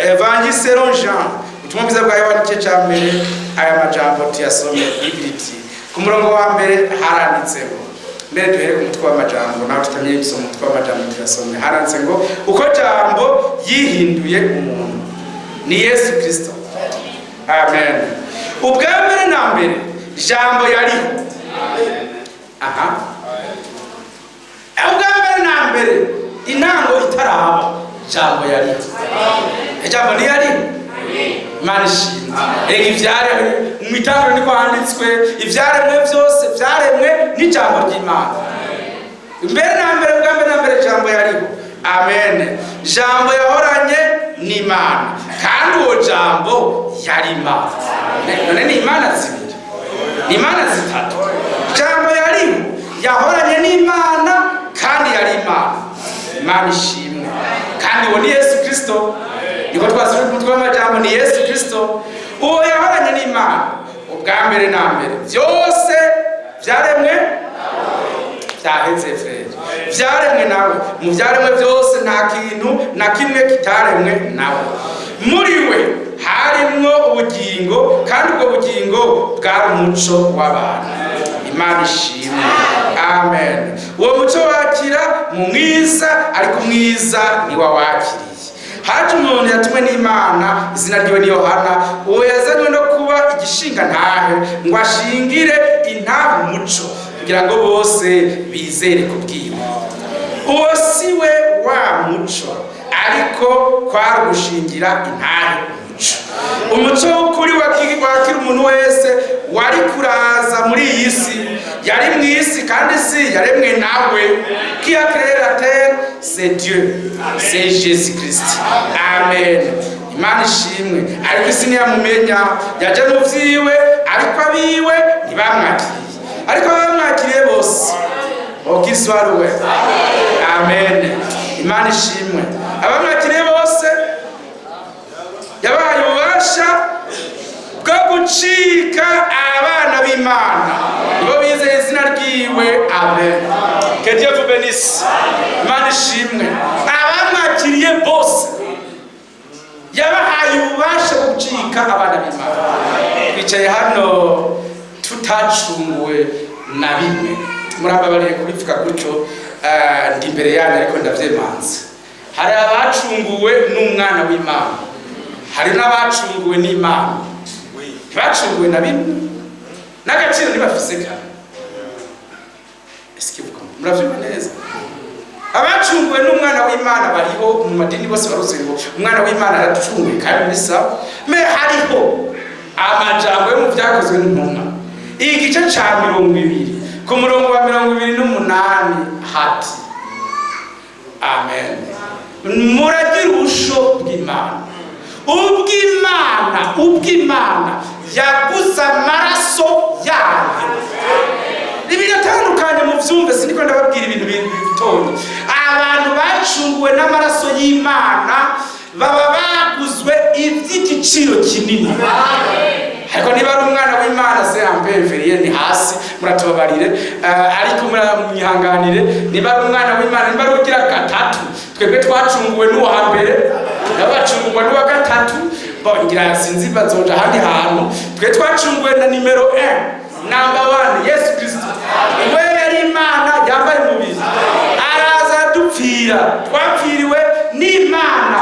A: Évangile selon Jean, ubutumwa bwiza bwa Yohana igice cya mbere, aya majambo tuyasome. Bibiri ku murongo wa mbere haranditseho, mbere duhere ku mutwe w'amajambo, nawe tutamenye gusoma umutwe w'amajambo tuyasome. Haranditse ngo uko Jambo yihinduye umuntu, ni Yesu Kristo. Amen. Ubwa mbere na mbere Jambo yariho. Aha, ubwa mbere na mbere, intango itaraba, Jambo yariho. Ijambo ntiyariho. Imana ishimwe. Rega ivyaremwe mu itanguriro, niko handitswe, ivyaremwe byose vyaremwe n'ijambo ry'Imana. Mbere na mbere, bwa mbere na mbere Jambo yariho. Amen. Jambo yahoranye n'Imana, kandi uwo Jambo yari Imana. None ni Imana zibiri, ni Imana zitatu? Jambo yariho, yahoranye n'Imana, kandi yari Imana. Imana ishimwe. Kandi uwo ni Yesu Kristo, niko twasubira ku mutwe w'amajambo, ni Yesu Kristo. Uwo yahoranye n'Imana ubwa mbere na mbere. Byose byaremwe, byaheze frère, byaremwe nawe. Mu byaremwe byose nta kintu na kimwe kitaremwe nawe. Muri we harimwo ubugingo, kandi ubwo bugingo bwari umuco w'abantu. Imana ishimwe. Amen. Uwo muco wakira mu mwiza, ariko umwiza ntiwawakiriye. Haje umuntu yatumwe n'Imana, izina ryiwe ni Yohana. Uwo yazanywe no kuba igishinga ntahe, ngo ashingire intahe umuco, kugira ngo bose bizere ku bwiwe. Uwo si we wa muco, ariko kwari gushingira intahe umuco. Umuco w'ukuri wakira umuntu wese wari kuraza muri iyi si. Yari mu isi, kandi isi yaremwe nawe. Qui a créé la terre? C'est Dieu, c'est Jésus Christ. Amen. Imana ishimwe. Ariko isi ntiyamumenya. Yaje mu vyiwe, ariko abiwe ntibamwakiriye. Ariko abamwakiriye bose, okiswaruwe. Amen. Imana ishimwe. Abamwakiriye bose yabahaye ububasha bwo Gucika abana b'Imana, nibo bizeye izina ryiwe. Amen. Que Dieu vous bénisse. Imana ishimwe. Abamwakiriye bose yabahaye ububasha bwo gucika abana b'Imana. Twicaye hano tutacunguwe na bimwe. Murambabariye kubivuga gutyo, ndi imbere yanyu, ariko ndavyemanze. Hari abacunguwe n'umwana w'Imana, hari n'abacunguwe n'Imana. Ntibacunguwe na bimwe, n'agaciro ntibafise kare. Est-ce que vous comprenez? Muravyumva neza? Abacunguwe n'umwana w'Imana bariho mu madini bose baruzi ngo umwana w'Imana araducunguye, kandi ni sawa. Mais hariho amajambo yo mu Vyakozwe n'Intumwa, igice ca 20, ku murongo wa 28, hati: "Amen, muragira ubusho bw'Imana, ubw'Imana yaguze amaraso yayo." Biratandukanye, mu vyumve, siniko ndababwira ibintu bitonya. Abantu bacunguwe n'amaraso y'Imana baba baguzwe ivy'igiciro kinini. Ariko niba ari umwana w'Imana, c'est un peu inférieur, ni hasi, muratubabarire, ariko muramwihanganire. Niba ari umwana w'Imana, niba ari ugira gatatu, twebwe twacunguwe n'uwa mbere, nabo bacungurwa n'uwa gatatu. Bongira sinzi bazoja ahandi hantu. Twe twacunguwe na nimero 1, number 1, Yesu Kristo. We yari Imana yambaye umubiri, araza aradupfira. Twapfiriwe n'Imana.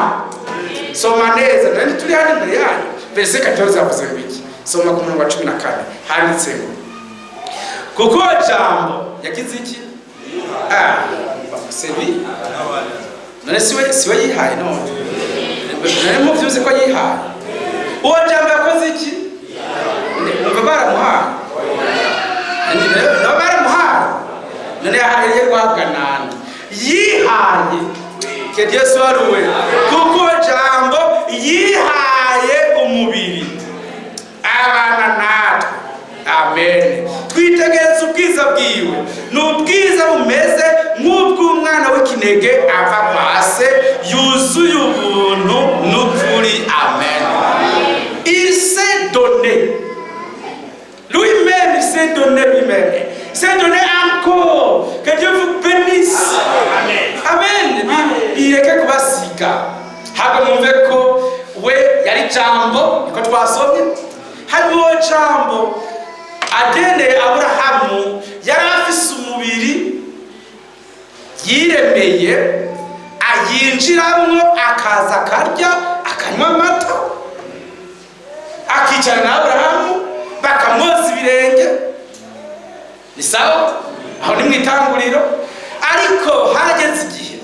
A: Soma neza, nani turi hano imbere yanyu. Verset 14 yavuze ngo iki? Soma ku murongo wa 14, handitse ngo: "Kuko Jambo yagize iki?" Ah, c'est lui. None siwe yihaye? None muvyuze ko yihaye? Uwo Jambo yakoze iki? Umva, baramuhaye, nabo baramuhaye. None yahaye guhabwa nande? Yihaye. Que Dieu soit loué. "Kuko uwo Jambo yihaye umubiri, abana natwe." Amen. "Twitegereza ubwiza bwiwe, ni ubwiza bumeze nk'ubw'umwana w'ikinege ava kwa se, yuzuye ubuntu n'ukuri." Amen. Il s'est donné lui-même, il s'est donné lui-même, s'est donné encore. Que Dieu vous bénisse. Amen. Bireke kubasiga. Ntabwo mwumve ko we yari Jambo, niko twasomye. Hanyuma uwo Jambo agendeye Aburahamu, yari afise umubiri yiremeye, ayinjiramwo, akaza akarya, akanywa amata, akicara na Aburahamu, bakamwoza ibirenge. Ni sawa, aho ni mu itanguriro. Ariko harageze igihe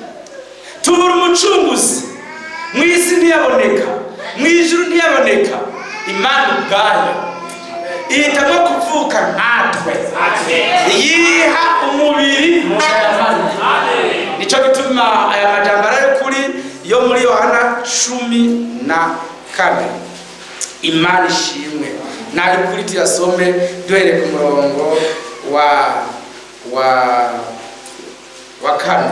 A: tubura umucunguzi. Mu isi ntiyaboneka, mu ijuru ntiyaboneka. Imana ubwayo ihitamo kuvuka nkatwe, yiha umubiri mu nda ya Mariya. Nicyo gituma aya majambo ari ay'ukuri yo muri Yohana 14. Imana ishimwe. Nayo kuri tuyasome duhereye ku murongo wa kane,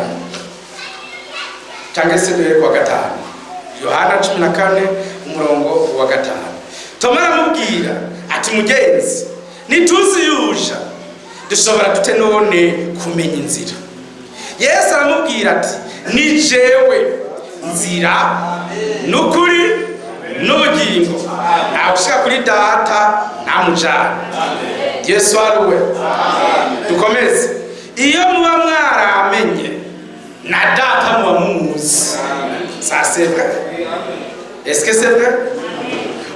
A: cyangwa se duhere ku wa gatanu. Yohana 14, umurongo wa gatanu. Toma aramubwira ati: "Mugenzi, ntituzi yuja, dushobora dute none kumenya inzira?" Yesu aramubwira ati: "Ni jewe nzira n'ukuri n'ubugingo, ntawe ushika kuri Data ntamujana." Yesu aruwe. Dukomeze. "Iyo muba mwaramenye, na Data muba mumuzi." Ça, c'est vrai? Est-ce que c'est vrai?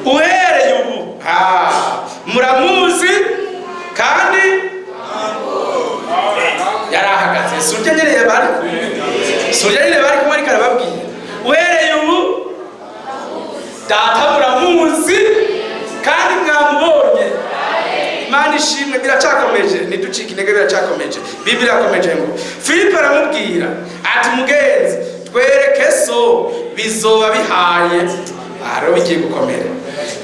A: "Uhereye ubu, ah, muramuzi kandi." Yari ahagaze, si urya nyene bari kumwe, si urya nyene bari kumwe, ariko arababwira: "Uhereye ubu Data muramuzi kandi mwamubonye." Imana ishimwe. Biracakomeje, ntiducike intege, biracakomeje. Bibiri irakomeje ngo: "Filipo aramubwira ati: Mugenzi, twereke So, bizoba bihaye." Aha rero bigiye gukomera.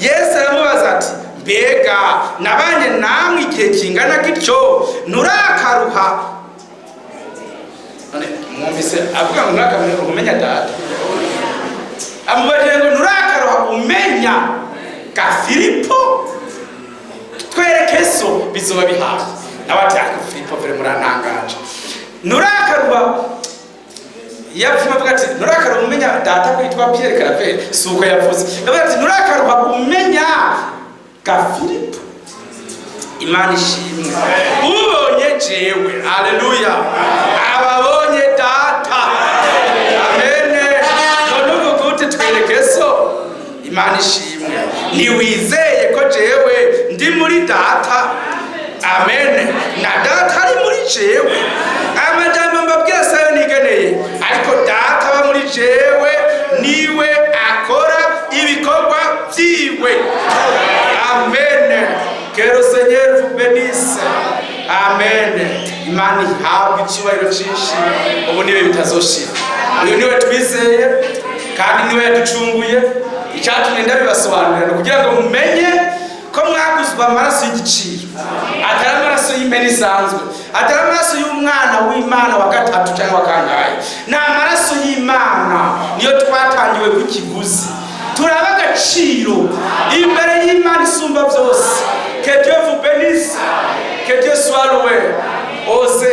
A: Yesu aramubaza ati: "Mbega nabanye namwe igihe kingana gityo, nturakaruha?" None mwumvise avuga ngo nturakaruha umenya Data? Amubajije ngo: "Nturakaruha umenya ga, Filipo?" Twereke so, bizoba bihaye. Nawe ati: "Ariko Filipo, vere murantangaje, nurakaruba." Yapfuma avuga ati: "Nurakaruba umenya data ko yitwa Pierre Claver." Si uko yavuze, yavuze ati: "Nurakaruba umenya ga Filipo." Imana ishimwe. Ubonye jewe, aleluya, ababonye data. Amen. None uvuga ute: "Twereke so"? Imana ishimwe. Ntiwizeye ko jewe ndi muri data, amen, na data ari muri jewe? Amajambo mbabwira sayo nigeneye, ariko data aba muri jewe niwe akora ibikorwa vyiwe. Amen. Que le Seigneur vous bénisse. Amen. Imana ihabwe icyubahiro cyinshi ubu niwe bitazoshira. Uyu niwe twizeye kandi niwe yaducunguye. Icyatumye ndabibasobanurira ni ukugira ngo mumenye ko mwaguzwe amaraso y'igiciro, atari amaraso y'impene isanzwe, atari amaraso y'umwana w'Imana wa gatatu cyangwa wa kangahe. Ni amaraso y'Imana, niyo twatangiwe ku kiguzi. Turaba agaciro imbere y'Imana isumba byose. Que Dieu vous bénisse, que Dieu soit loué. Ose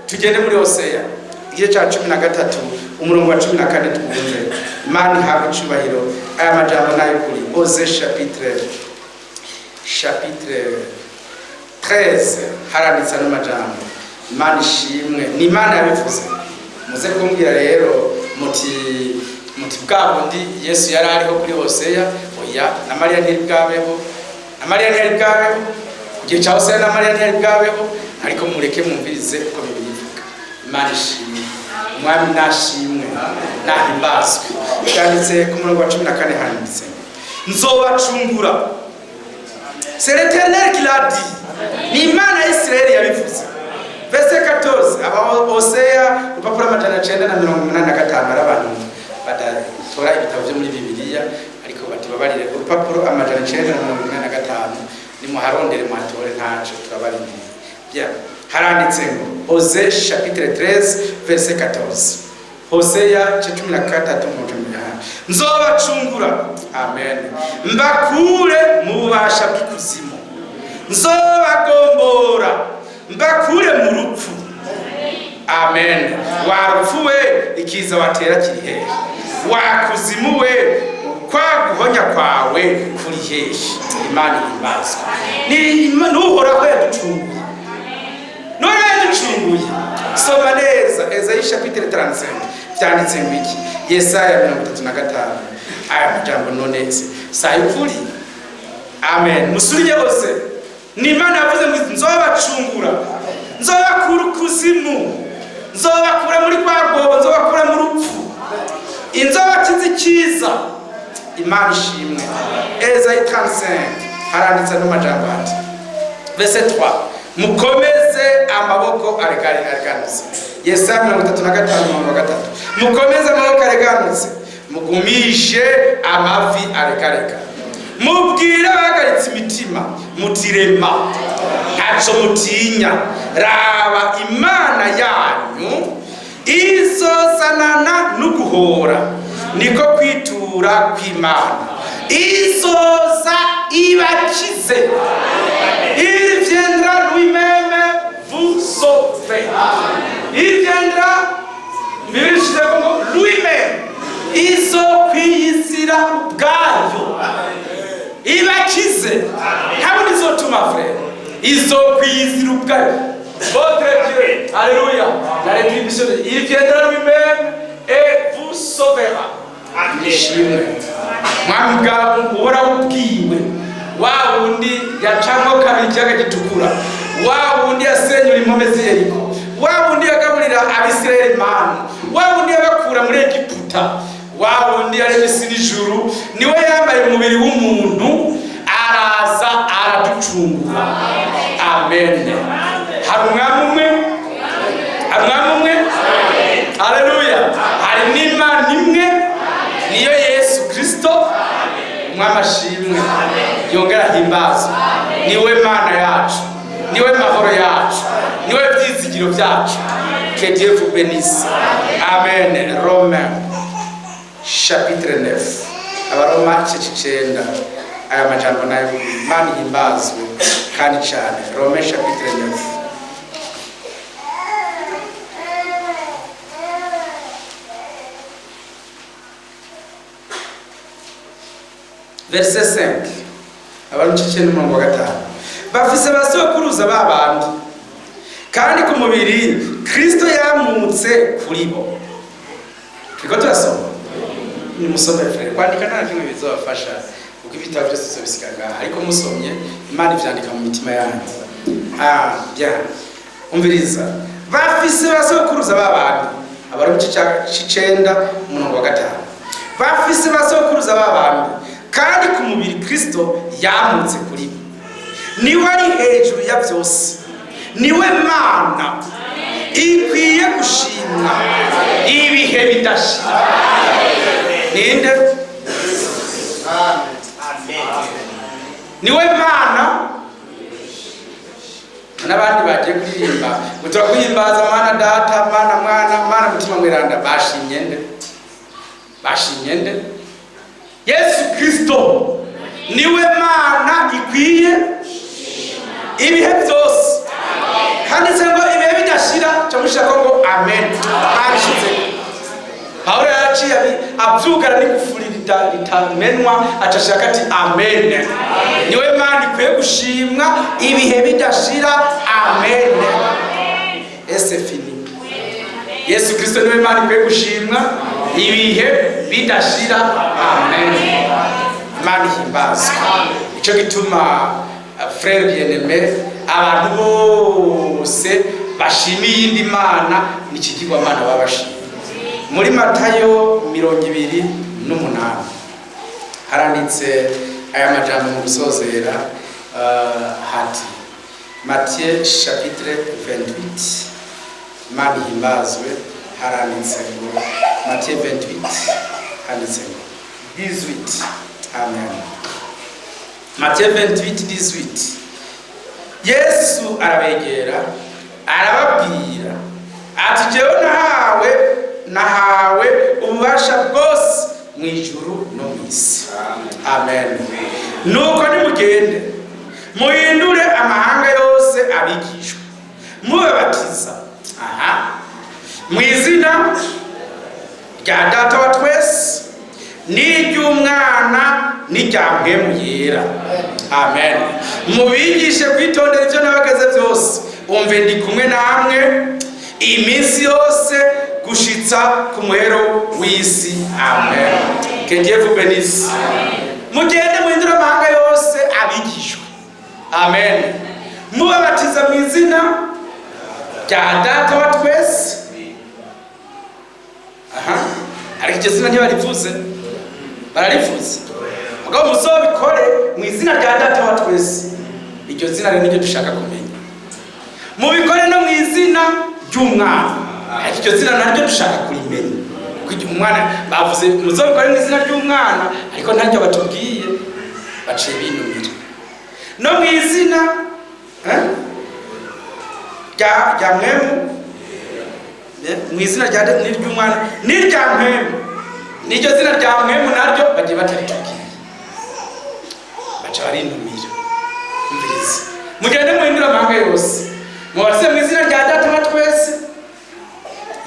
A: tugende muri Hoseya igice cya 13, umurongo wa 14, twumve. Imana ihabwa icyubahiro. Aya majambo nayo kuri Osée chapitre 13 haranditse ano majambo. Imana ishimwe, ni Imana yabivuze. Muze kumbwira rero muti bwa bundi Yesu yari ariho kuri Hoseya. Oya, na Mariya ntiyari bwabeho, na Mariya ntiyari bwabeho ku gihe cya Hoseya, na Mariya ntiyari bwabeho. Ariko mureke mwumvirize uko Bibiliya ivuga. Imana ishimwe, Umwami nashimwe, nahimbazwe. Byanditse ku murongo wa 14, handitse: "Nzobacungura." C'est l'Éternel qui l'a dit, ni Imana ya Isirayeli yabivuze. Verset 14, aba Hoseya, urupapuro 985. Ari abantu badatora ibitabo byo muri Bibiliya, ariko batibabarire, urupapuro 985, nimuharondere muhatore, ntaco turabarindiriye. Bien, haranditse ngo Osée chapitre 13 verset 14, Hoseya ca 13 mu 14: "Nzobacungura, amen, mbakure mu bubasha bw'ikuzimu, nzobagombora mbakure mu rupfu." Amen. Wa rupfu we, ikiza watera kiri hehe? Wa kuzimu we, kwa guhonya kwawe kuri hehe? Imana ihimbazwe. Ni n'Uhoraho yaducunguye, none yaducunguye. Soma neza Ezayi chapitre 35, vyanditse ngo iki? Yesaya 35. Aya majambo none sayukuri. Amen. Musurinye bose, ni Imana yavuze ngo: "Nzobacungura, nzobakura ukuzimu, nzobakura muri rwa rwobo, nzobakura mu rupfu, inzobakiza icyiza." Imana ishimwe. Ezayi 35 haranditse ano majambo ati, verset 3: "Mukomeze amaboko areganutse." Yesaya 35 umurongo wa 3: "Mukomeze amaboko areganutse, mugumishe amavi aregarega, mubwire abahagaritse imitima mutirema, ntaco mutinya, raba Imana yanyu izozanana n'uguhora, niko kwitura kw'Imana, izoza ibakize." Il viendra lui-même vous sauver. Il viendra, Bibiliya ishizeho ngo lui-même, izokwiyizira ubwayo ibakize. Ntabwo izotuma, frère, izokwiyizira ubwayo. Votre Dieu, alléluia, la rétribution, il viendra lui-même et vous sauvera. Ishimwe Mwami bwawe Uhoraho ubwiwe, wa wundi yacamwo kabiri ikiyaga gitukura, wa wundi yasenyura impome z'i Yeriko, wa wundi yagaburira Abisirayeli manu, wa wundi yabakura muri Egiputa, wa wundi yaremye isi n'ijuru, niwe yambaye umubiri w'umuntu araza araducungura. Amen. Hari umwami umwe, hari umwami umwe, haleluya. Hari n'Imana imwe, niyo Yesu Kristo. Umwami ashimwe yongera ahimbazwe. Niwe Mana yacu, niwe mahoro yacu, niwe byizigiro byacu. Que Dieu vous bénisse. Amen. Romains chapitre 9, Abaroma igice c'icenda. Aya majambo nayo, Imana ihimbazwe. Kandi cyane Romains chapitre 9. Verset 5. Abaroma igice cyenda, umurongo wa 5. Bafise abasokuruza babandi, kandi ku mubiri Kristo yamutse kuri bo. Turiko turasoma, nimusome frère. Kwandika nta kimwe bizobafasha, kuko ibitabo byose tuzobisiga ngaha, ariko musomye Imana ivyandika mu mitima yanyu. Ah bien, umviriza. Bafise basokuruza babandi. Abari mu gice c'icenda, umurongo wa 5. Bafise basokuruza babandi, kandi ku mubiri Kristo yamutse kuri bo. Niwe ari hejuru ya byose, niwe Mana ikwiye gushimwa ibihe bidashira. Ninde? Niwe Mana. N'abandi bagiye kuririmba ngo turaguhimbaza Mana Data, Mana Mwana, Mana Mutima Mweranda, bashimye nde? Bashimye nde? Yesu Kristo niwe Mana ikwiye ibihe byose. Handitse ngo ibihe bidashira, cyo ngo amen. Babishyize Pawulo yaraciye abyugara n'igufuri ritamenwa, acashaka ati amen. Niwe Mana ikwiye gushimwa ibihe bidashira, amen. Ese fini. Yesu Kristo niwe Mana ikwiye gushimwa ibihe bidashira, amen. Imana ihimbazwe. Icyo gituma, frère bien-aimé, abantu bose bashimiye iyindi mana ni ikigirwamana baba bashimye. Muri Matayo 28 haranditse aya majambo mu gusozera, hati Matthieu chapitre 28. Imana ihimbazwe. Haranditse ngo Matthieu 28, handitse ngo 18. Amen. Matthieu 28 18. Yesu arabegera, arababwira ati: "Jewe nahawe ububasha bwose mu ijuru no mu isi." Amen. "Nuko nimugende muhindure amahanga yose abigishwa, mubabatiza aha mu izina rya Data wa twese n'iry'Umwana n'irya Mpwemu Yera." Amen. "Mubigishe kwitondera ibyo nabageze byose. Umve, ndi kumwe namwe iminsi yose gushitsa ku muhero w'isi." Amen. Que Dieu vous bénisse. Mugende muhindure amahanga yose abigishwa, amen, mubabatiza mu izina rya Data wa twese. Aha, ariko iryo zina ntibarivuze, bararivuze. Mugabo muzobikore mu izina rya Data wa twese. Iryo zina rero niryo dushaka kumenya. Mubikore no mu izina ry'Umwana, ariko iryo zina naryo dushaka kurimenya, kuko igihe umwana bavuze muzobikore mu izina ry'Umwana, ariko ntaryo batubwiye, baciye binumira. No mu izina rya Mpwemu, mu izina rya n'iry'Umwana n'irya Mpwemu. N'iryo zina rya Mpwemu naryo bagiye bataritubwiye, baca barinumira. Umviriza. Mugende muhindure amahanga yose, mubatize mu izina rya Data wa twese.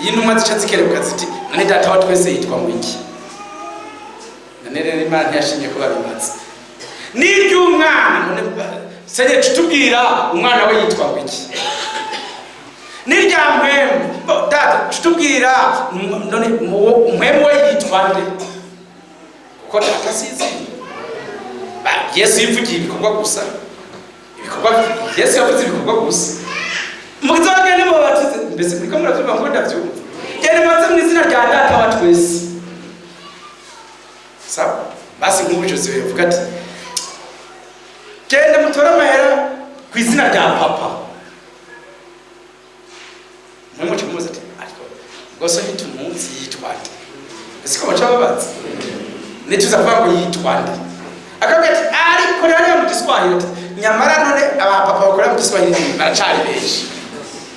A: Iyi ntumwa zica zikerebuka ziti: "None Data wa twese yitwa ngo iki?" None rero Imana ntiyashimye ko babibaza. N'iry'Umwana. None Seigneur, tutubwira umwana we yitwa ngo iki? N'irya Mpwemu. Bo, Data, tutubwira none Mpwemu we yitwa nde? Kuko Data sizi. Yesu yivugiye ibikorwa gusa, ibikorwa. Yesu yavuze ibikorwa gusa. Muzogende mubabatize. Mbese muriko muravyumva? Ngo ndavyumva. Gende mubaze mu izina rya Data wa twese. Sawa basi, nk'ubu Jose yavuga ati: "Genda mutore amahera ku izina rya papa." Mwe muca muzi ati: "Ariko rwose ntitumuzi, yitwa nde?" Ese ko baca babaza, nituza kuvuga ngo yitwa nde? Akavuga ati: "Ariko rero mu Giswahili." Ati: "Nyamara none abapapa bakorera mu Giswahili baracari benshi.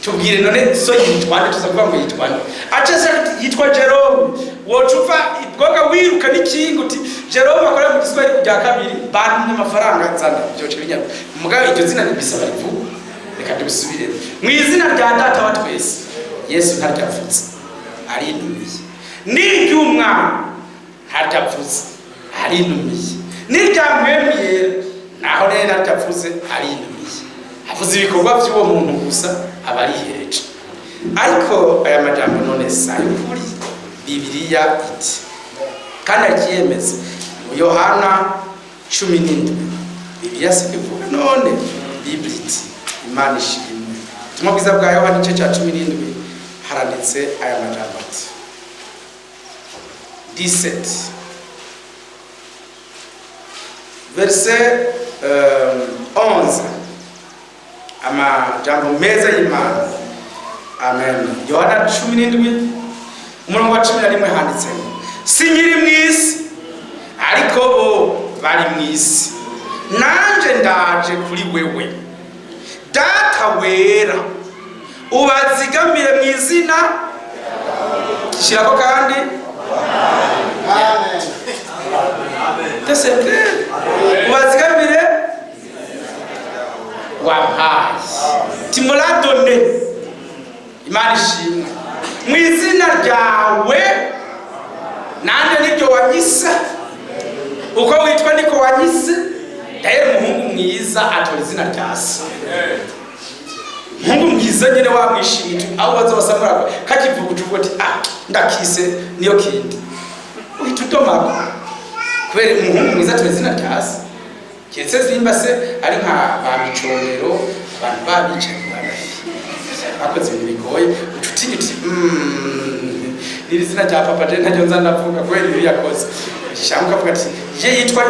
A: Tubwire none so yitwa nde?" Tuza kuvuga ngo yitwa nde? Aca se ati: "Yitwa Jerome." Woca upfa bwoga wiruka n'ikinga uti Jerome akora mu Giswahili rya kabiri, bantumye amafaranga, nzana byoce binyaruka. Mugabo iryo zina ntibisaba rivuga, reka tubisubiremo. Mu izina rya Data wa twese, Yesu ntaryavutse, arinumiye. N'iry'Umwana ntaryavutse, arinumiye. N'irya Mpwemu Yera naho rero ntaryavuze, arinumiye. Avuze ibikorwa by'uwo muntu gusa, aba arihereje. Ariko aya majambo none si ay'ukuri? Bibiliya iti kandi akiyemeza mu Yohana 17. Bibiliya si ivuga none? Bibiri iti, Imana ishimwe, ubutumwa bwiza bwa Yohana igice cya 17 haranditse aya majambo ati 17 verset 11, amajambo meza y'Imana. Amen. Yohana 17 umurongo wa 11 handitse: "Sinkiri mu isi, ariko bo bari mu isi, nanje ndaje kuri wewe. Data wera, ubazigamire mu izina." Shyirako kandi.
B: Amen.
A: C'est clair. Ubazigamire wampaye, tu me l'as donné. Imana ishimwe. Mu izina ryawe, nanjye niryo wanyise. Uko witwa niko wanyise. Daye umuhungu mwiza atora izina rya se. Umuhungu mwiza nyine wamwishimiye, aho baza basamura kakivuga, ucuvuga ati: "Ah, ndakise niyo kindi." Uhita udomako kubera umuhungu mwiza atora izina rya se, keretse zimba se ari nka ba Micombero, abantu babicaye bakoze ibintu bigoye, uca utinya uti: Niri zina rya papa, je ntaryo nza ndavuga kubera ibi yakoze." Cyangwa ukavuga ati: "Je yitwa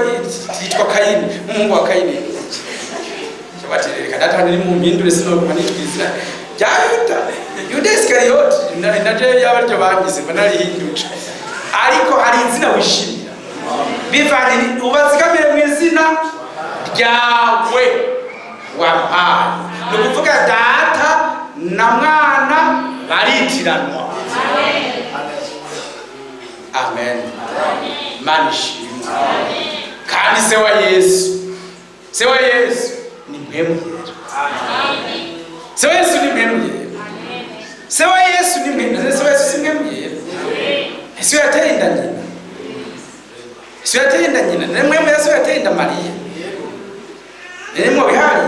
A: Kayini, umuhungu wa Kayini." Bati: "Reka data niri mu mpindure, sinoguma nitwa izina rya Yuda, Yuda Isikariyoti." Na je yaba ryo bangize mba narihinduje. Ariko hari izina wishimira bivanye ubazigamire mu izina ryawe wampaye. Ni ukuvuga Data na Mwana baritiranwa. Amen. Imana ishimwe. Kandi se wa Yesu, se wa Yesu ni Mpwemu Yera. Se wa Yesu ni Mpwemu Yera. Se wa Yesu ni Mpwemu. Se wa Yesu si Mpwemu Yera? Ese yateye inda nyina? Ese yateye inda nyina? Ni Mpwemu Yesu yateye inda Mariya? Nimwe bihari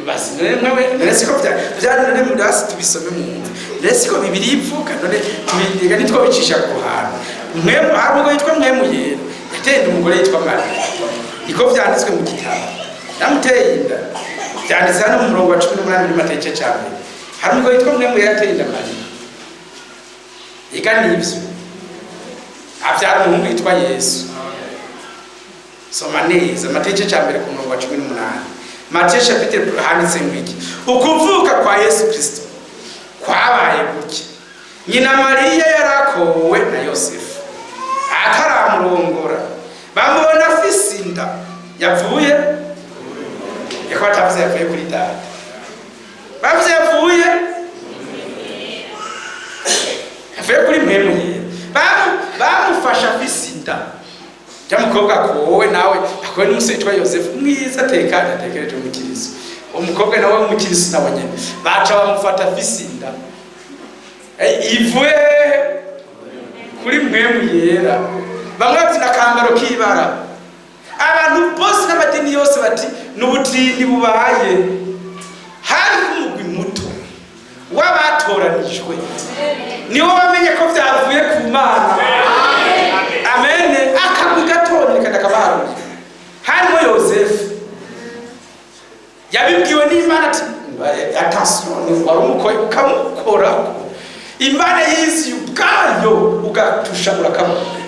A: basi. None mwewe, none siko bya bya none muri hasi tubisome mwumve. None siko Bibiri ivuga? None tubiga nitwo bicisha ku hantu. Mwemu, hari umugore yitwa Mwemu Yera yateye inda umugore yitwa Mariya, niko vyanditswe mu gitabo. Yamuteye inda, byanditse hano mu murongo wa 18 muri Matayo igice ca mbere. Hari umugore yitwa Mwemu Yera yateye inda Mariya, ega nivyo, avyara umuhungu yitwa Yesu. Soma neza Matayo igice ca mbere ku murongo wa 18. Matayo chapitre, handitse ngo iki? Ukuvuka kwa Yesu Kristo kwabaye gutya: nyina Mariya yarakowe na Yosefu, ataramurongora bamubona afise inda yavuye. Yako batavuze yavuye kuri Data, bavuze yavuye kuri Mpwemu Yera. Bamufashe afise inda cyamukobwa akowe nawe, akowe n'umusore witwa Yosefu mwiza, atekanye, atekereje, umukiristo. Umukobwa nawe w'umukiristo nawe nyene baca bamufata afise inda. Ivuye kuri Mpwemu Yera. Bamwe bati nakambaro k'ibara. Abantu bose n'amadini yose bati n'ubutindi bubaye. Hari umugwi muto w'abatoranijwe niwo bamenye ko vyavuye ku Mana. Amen. Akagwi gatonya, reka ndakabaharurira. Harimo Yosefu yabibwiwe n'Imana ati: "Attention, ni wari umukoye ukamukorako, Imana yizi ubwayo, ugatusha urakamukora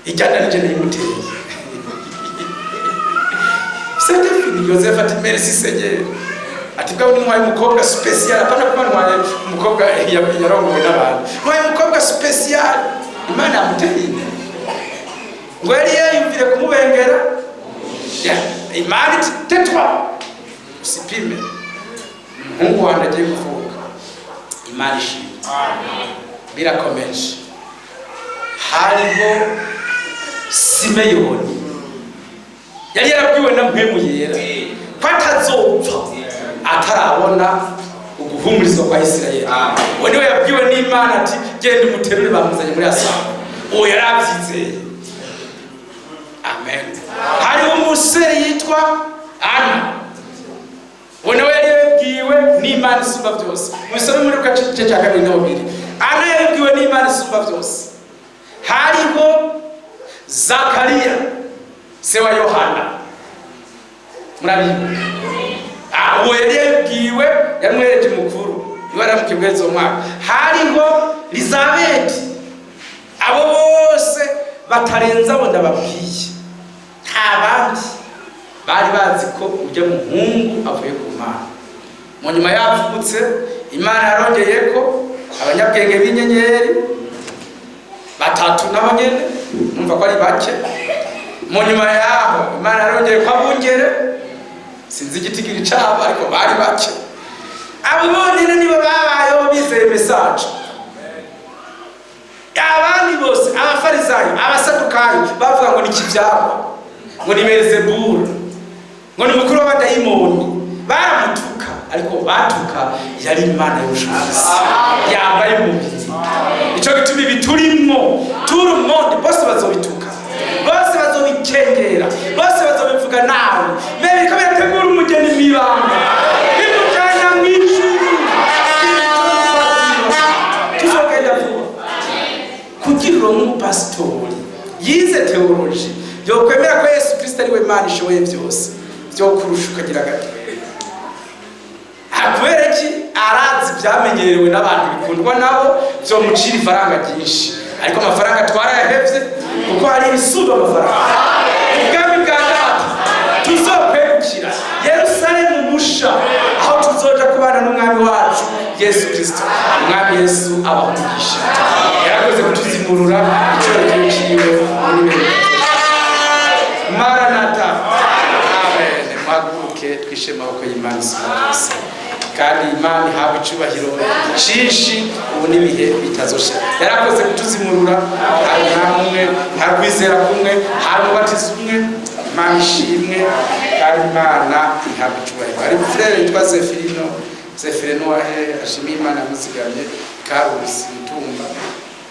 A: ijyana nije nayimuteye." C'était fini. Yosefu ati: "Merci Seigneur." Ati: "Bwawe ntwaye umukobwa spécial, apana kuba ntwaye umukobwa yarongowe n'abantu, ntwaye umukobwa spécial." Imana yamuteye inda, ngo yari yayumvire kumubengera. Imana iti: "Tais-toi, usipime, umuhungu wanjye agiye kuvuka." Imana ishimwe. Birakomeje, hariho Simeyoni yari yarabwiwe na Mpwemu Yera ko atazopfa atarabona uguhumurizwa kwa Isirayeli. Uwo niwe yabwiwe n'Imana ati genda umuterure, bamuzanye muri asanga. Uwo yari abyizeye. Amen. Hariho umusore yitwa Ana, uwo nawe yari yabwiwe n'Imana isumba byose. Mubisome muri Luka igice cya 2 niho biri. Ana yabwiwe n'Imana isumba byose. Hariho Zakariya se wa Yohana, murabibuka. Uwo yari yabwiwe, yamwereje mukuru niwe yaramukibweza uwo mwaka. Hariho Elizabeti. Abo bose batarenze abo ndababwiye, nta bandi bari bazi ko ujya muhungu avuye ku Mana. Mu nyuma yavutse, Imana yarongeye ko abanyabwenge b'inyenyeri batatu, nabo nyene numva ko ari bake. Mu nyuma yaho Imana yarongeye ko abungere, sinzi igitigiri cabo, ariko bari bake. Abo bonyene nibo babayeho bizeye message. Abandi bose, Abafarisayo, Abasadukayo, bavuga ngo ni kivyagwa, ngo ni Belzebuli, ngo ni mukuru w'abadayimoni. Baramutuka, ariko batuka yari Imana y'ubushobozi yambaye umubiri. Ico gituma ibi turimwo turi monde, bose bazobituka, bose bazobikengera, bose bazobivuga nabi. Mais biriko birategura umugeni mw'ibanga bimujana mw'ijuru. Tuzogenda vuba. Kugira uronke umupasitori yize théologie yokwemera ko Yesu Kristo ari we Imana ishoboye byose, byo kurusha ukagira gake. Kubera iki? Arazi ibyamenyerewe n'abantu, bikundwa nabo, byomucira ifaranga ryinshi. Ariko amafaranga twarayahevye, kuko hari ibisumba amafaranga, ubwami bwa Data tuzokwegukira, Yerusalemu musha, aho tuzoja kubana n'Umwami wacu Yesu Kristo. Umwami Yesu abaha umugisha. Yarakoze kutuzimurura. Icyubahiro ciwe muri bene. Maranata. Amen. Muhaguruke twishe amaboko y'Imana isumba byose, kandi Imana ihabwa icubahiro cinshi ubu n'ibihe bitazoshira. Yarakoze kutuzimurura. Hari Umwami umwe, hari kwizera kumwe, hari umubatizo umwe. Imana ishimwe kandi Imana ihabwa icubahiro. Hari frère yitwa Zefirino. Zefirino wahe? Ashimiye Imana yamuzigamye. Karusi Mutumba.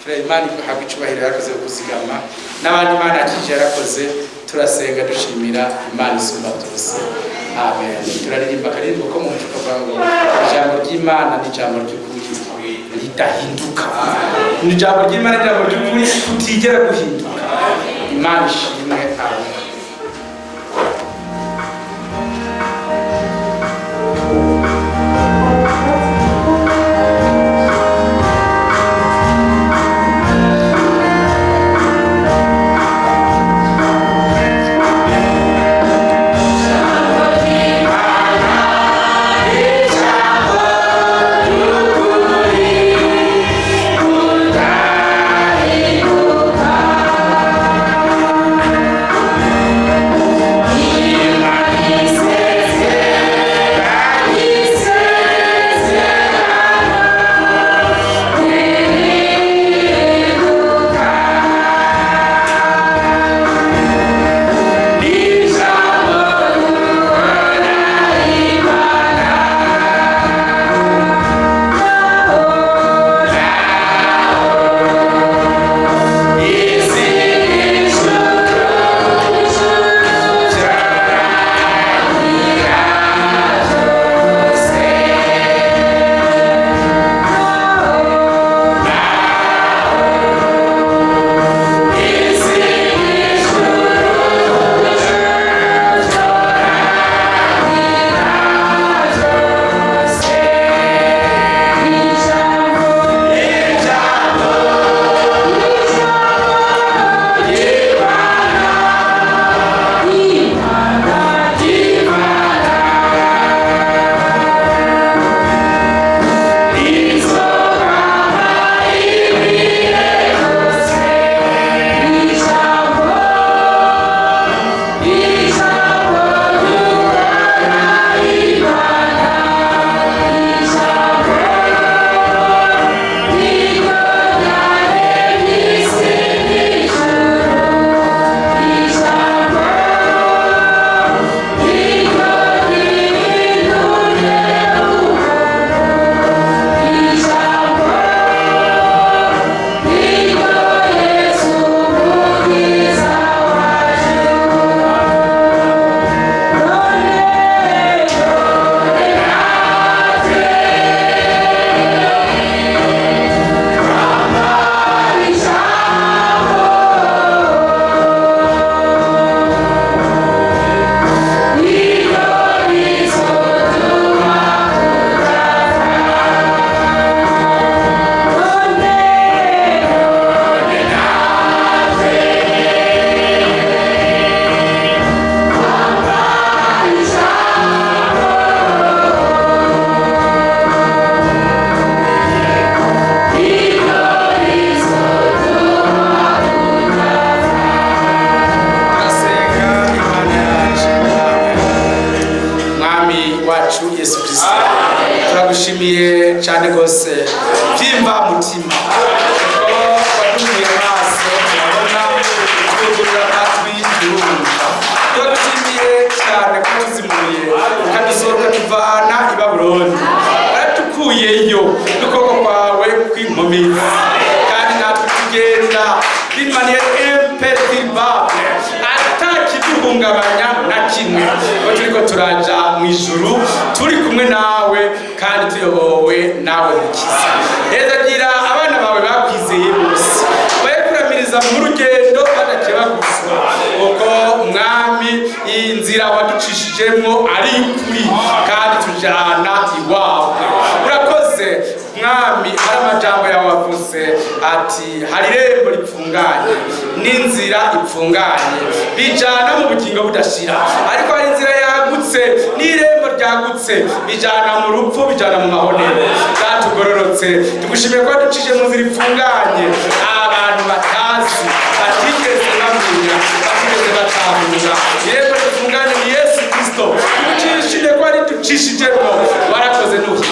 A: Frère, Imana ihabwa icubahiro, yarakoze kuzigama n'abandi Imana yakije. Yarakoze. Turasenga dushimira Imana isumba byose. Amen. Turaririmba akaririmbo ko mu muco kavuga ngo ijambo ry'Imana ni ijambo ry'ukuri ridahinduka. Ni ijambo ry'Imana, ijambo ry'ukuri kutigera guhinduka. Imana ishimwe. Amen. Turagushimiye cyane rwose byimva mutima kuko waduhuye amaso turabona, utwugurura amatwi turumva. Turagushimiye cyane ko tuzimuye, ukadusohoka tuvana i Babuloni, waratukuyeyo n'ukuboko kwawe kw'inkomezi, kandi natwe tugenda d'une manière imperturbable, atakiduhungabanya na kimwe, ko turiko turaja mu ijuru turi kumwe nawe kandi tuyobowe nawe. Mukiza, hezagira abana bawe bakwizeye bose, bayikuramiriza mu rugendo badakebaguzwa, kuko Umwami, inzira waducishijemwo ari ukuri kandi tujana iwawe. Urakoze Mwami. Hari amajambo yawe wavuze ati: "Hari irembo ripfunganye n'inzira ipfunganye bijana mu bugingo budashira, ariko hari inzira yagutse n'irembo ryagutse bijana mu rupfu, bijana mu mahonero." Zatugororotse, tugushimiye ko waducishije mu nzira ipfunganye abantu batazi, batigeze bamenya, batigeze batahura. Irembo ripfunganye ni Yesu Kristo. Tugucishije ko ari ducishijemo. Warakoze, nuhimbaza.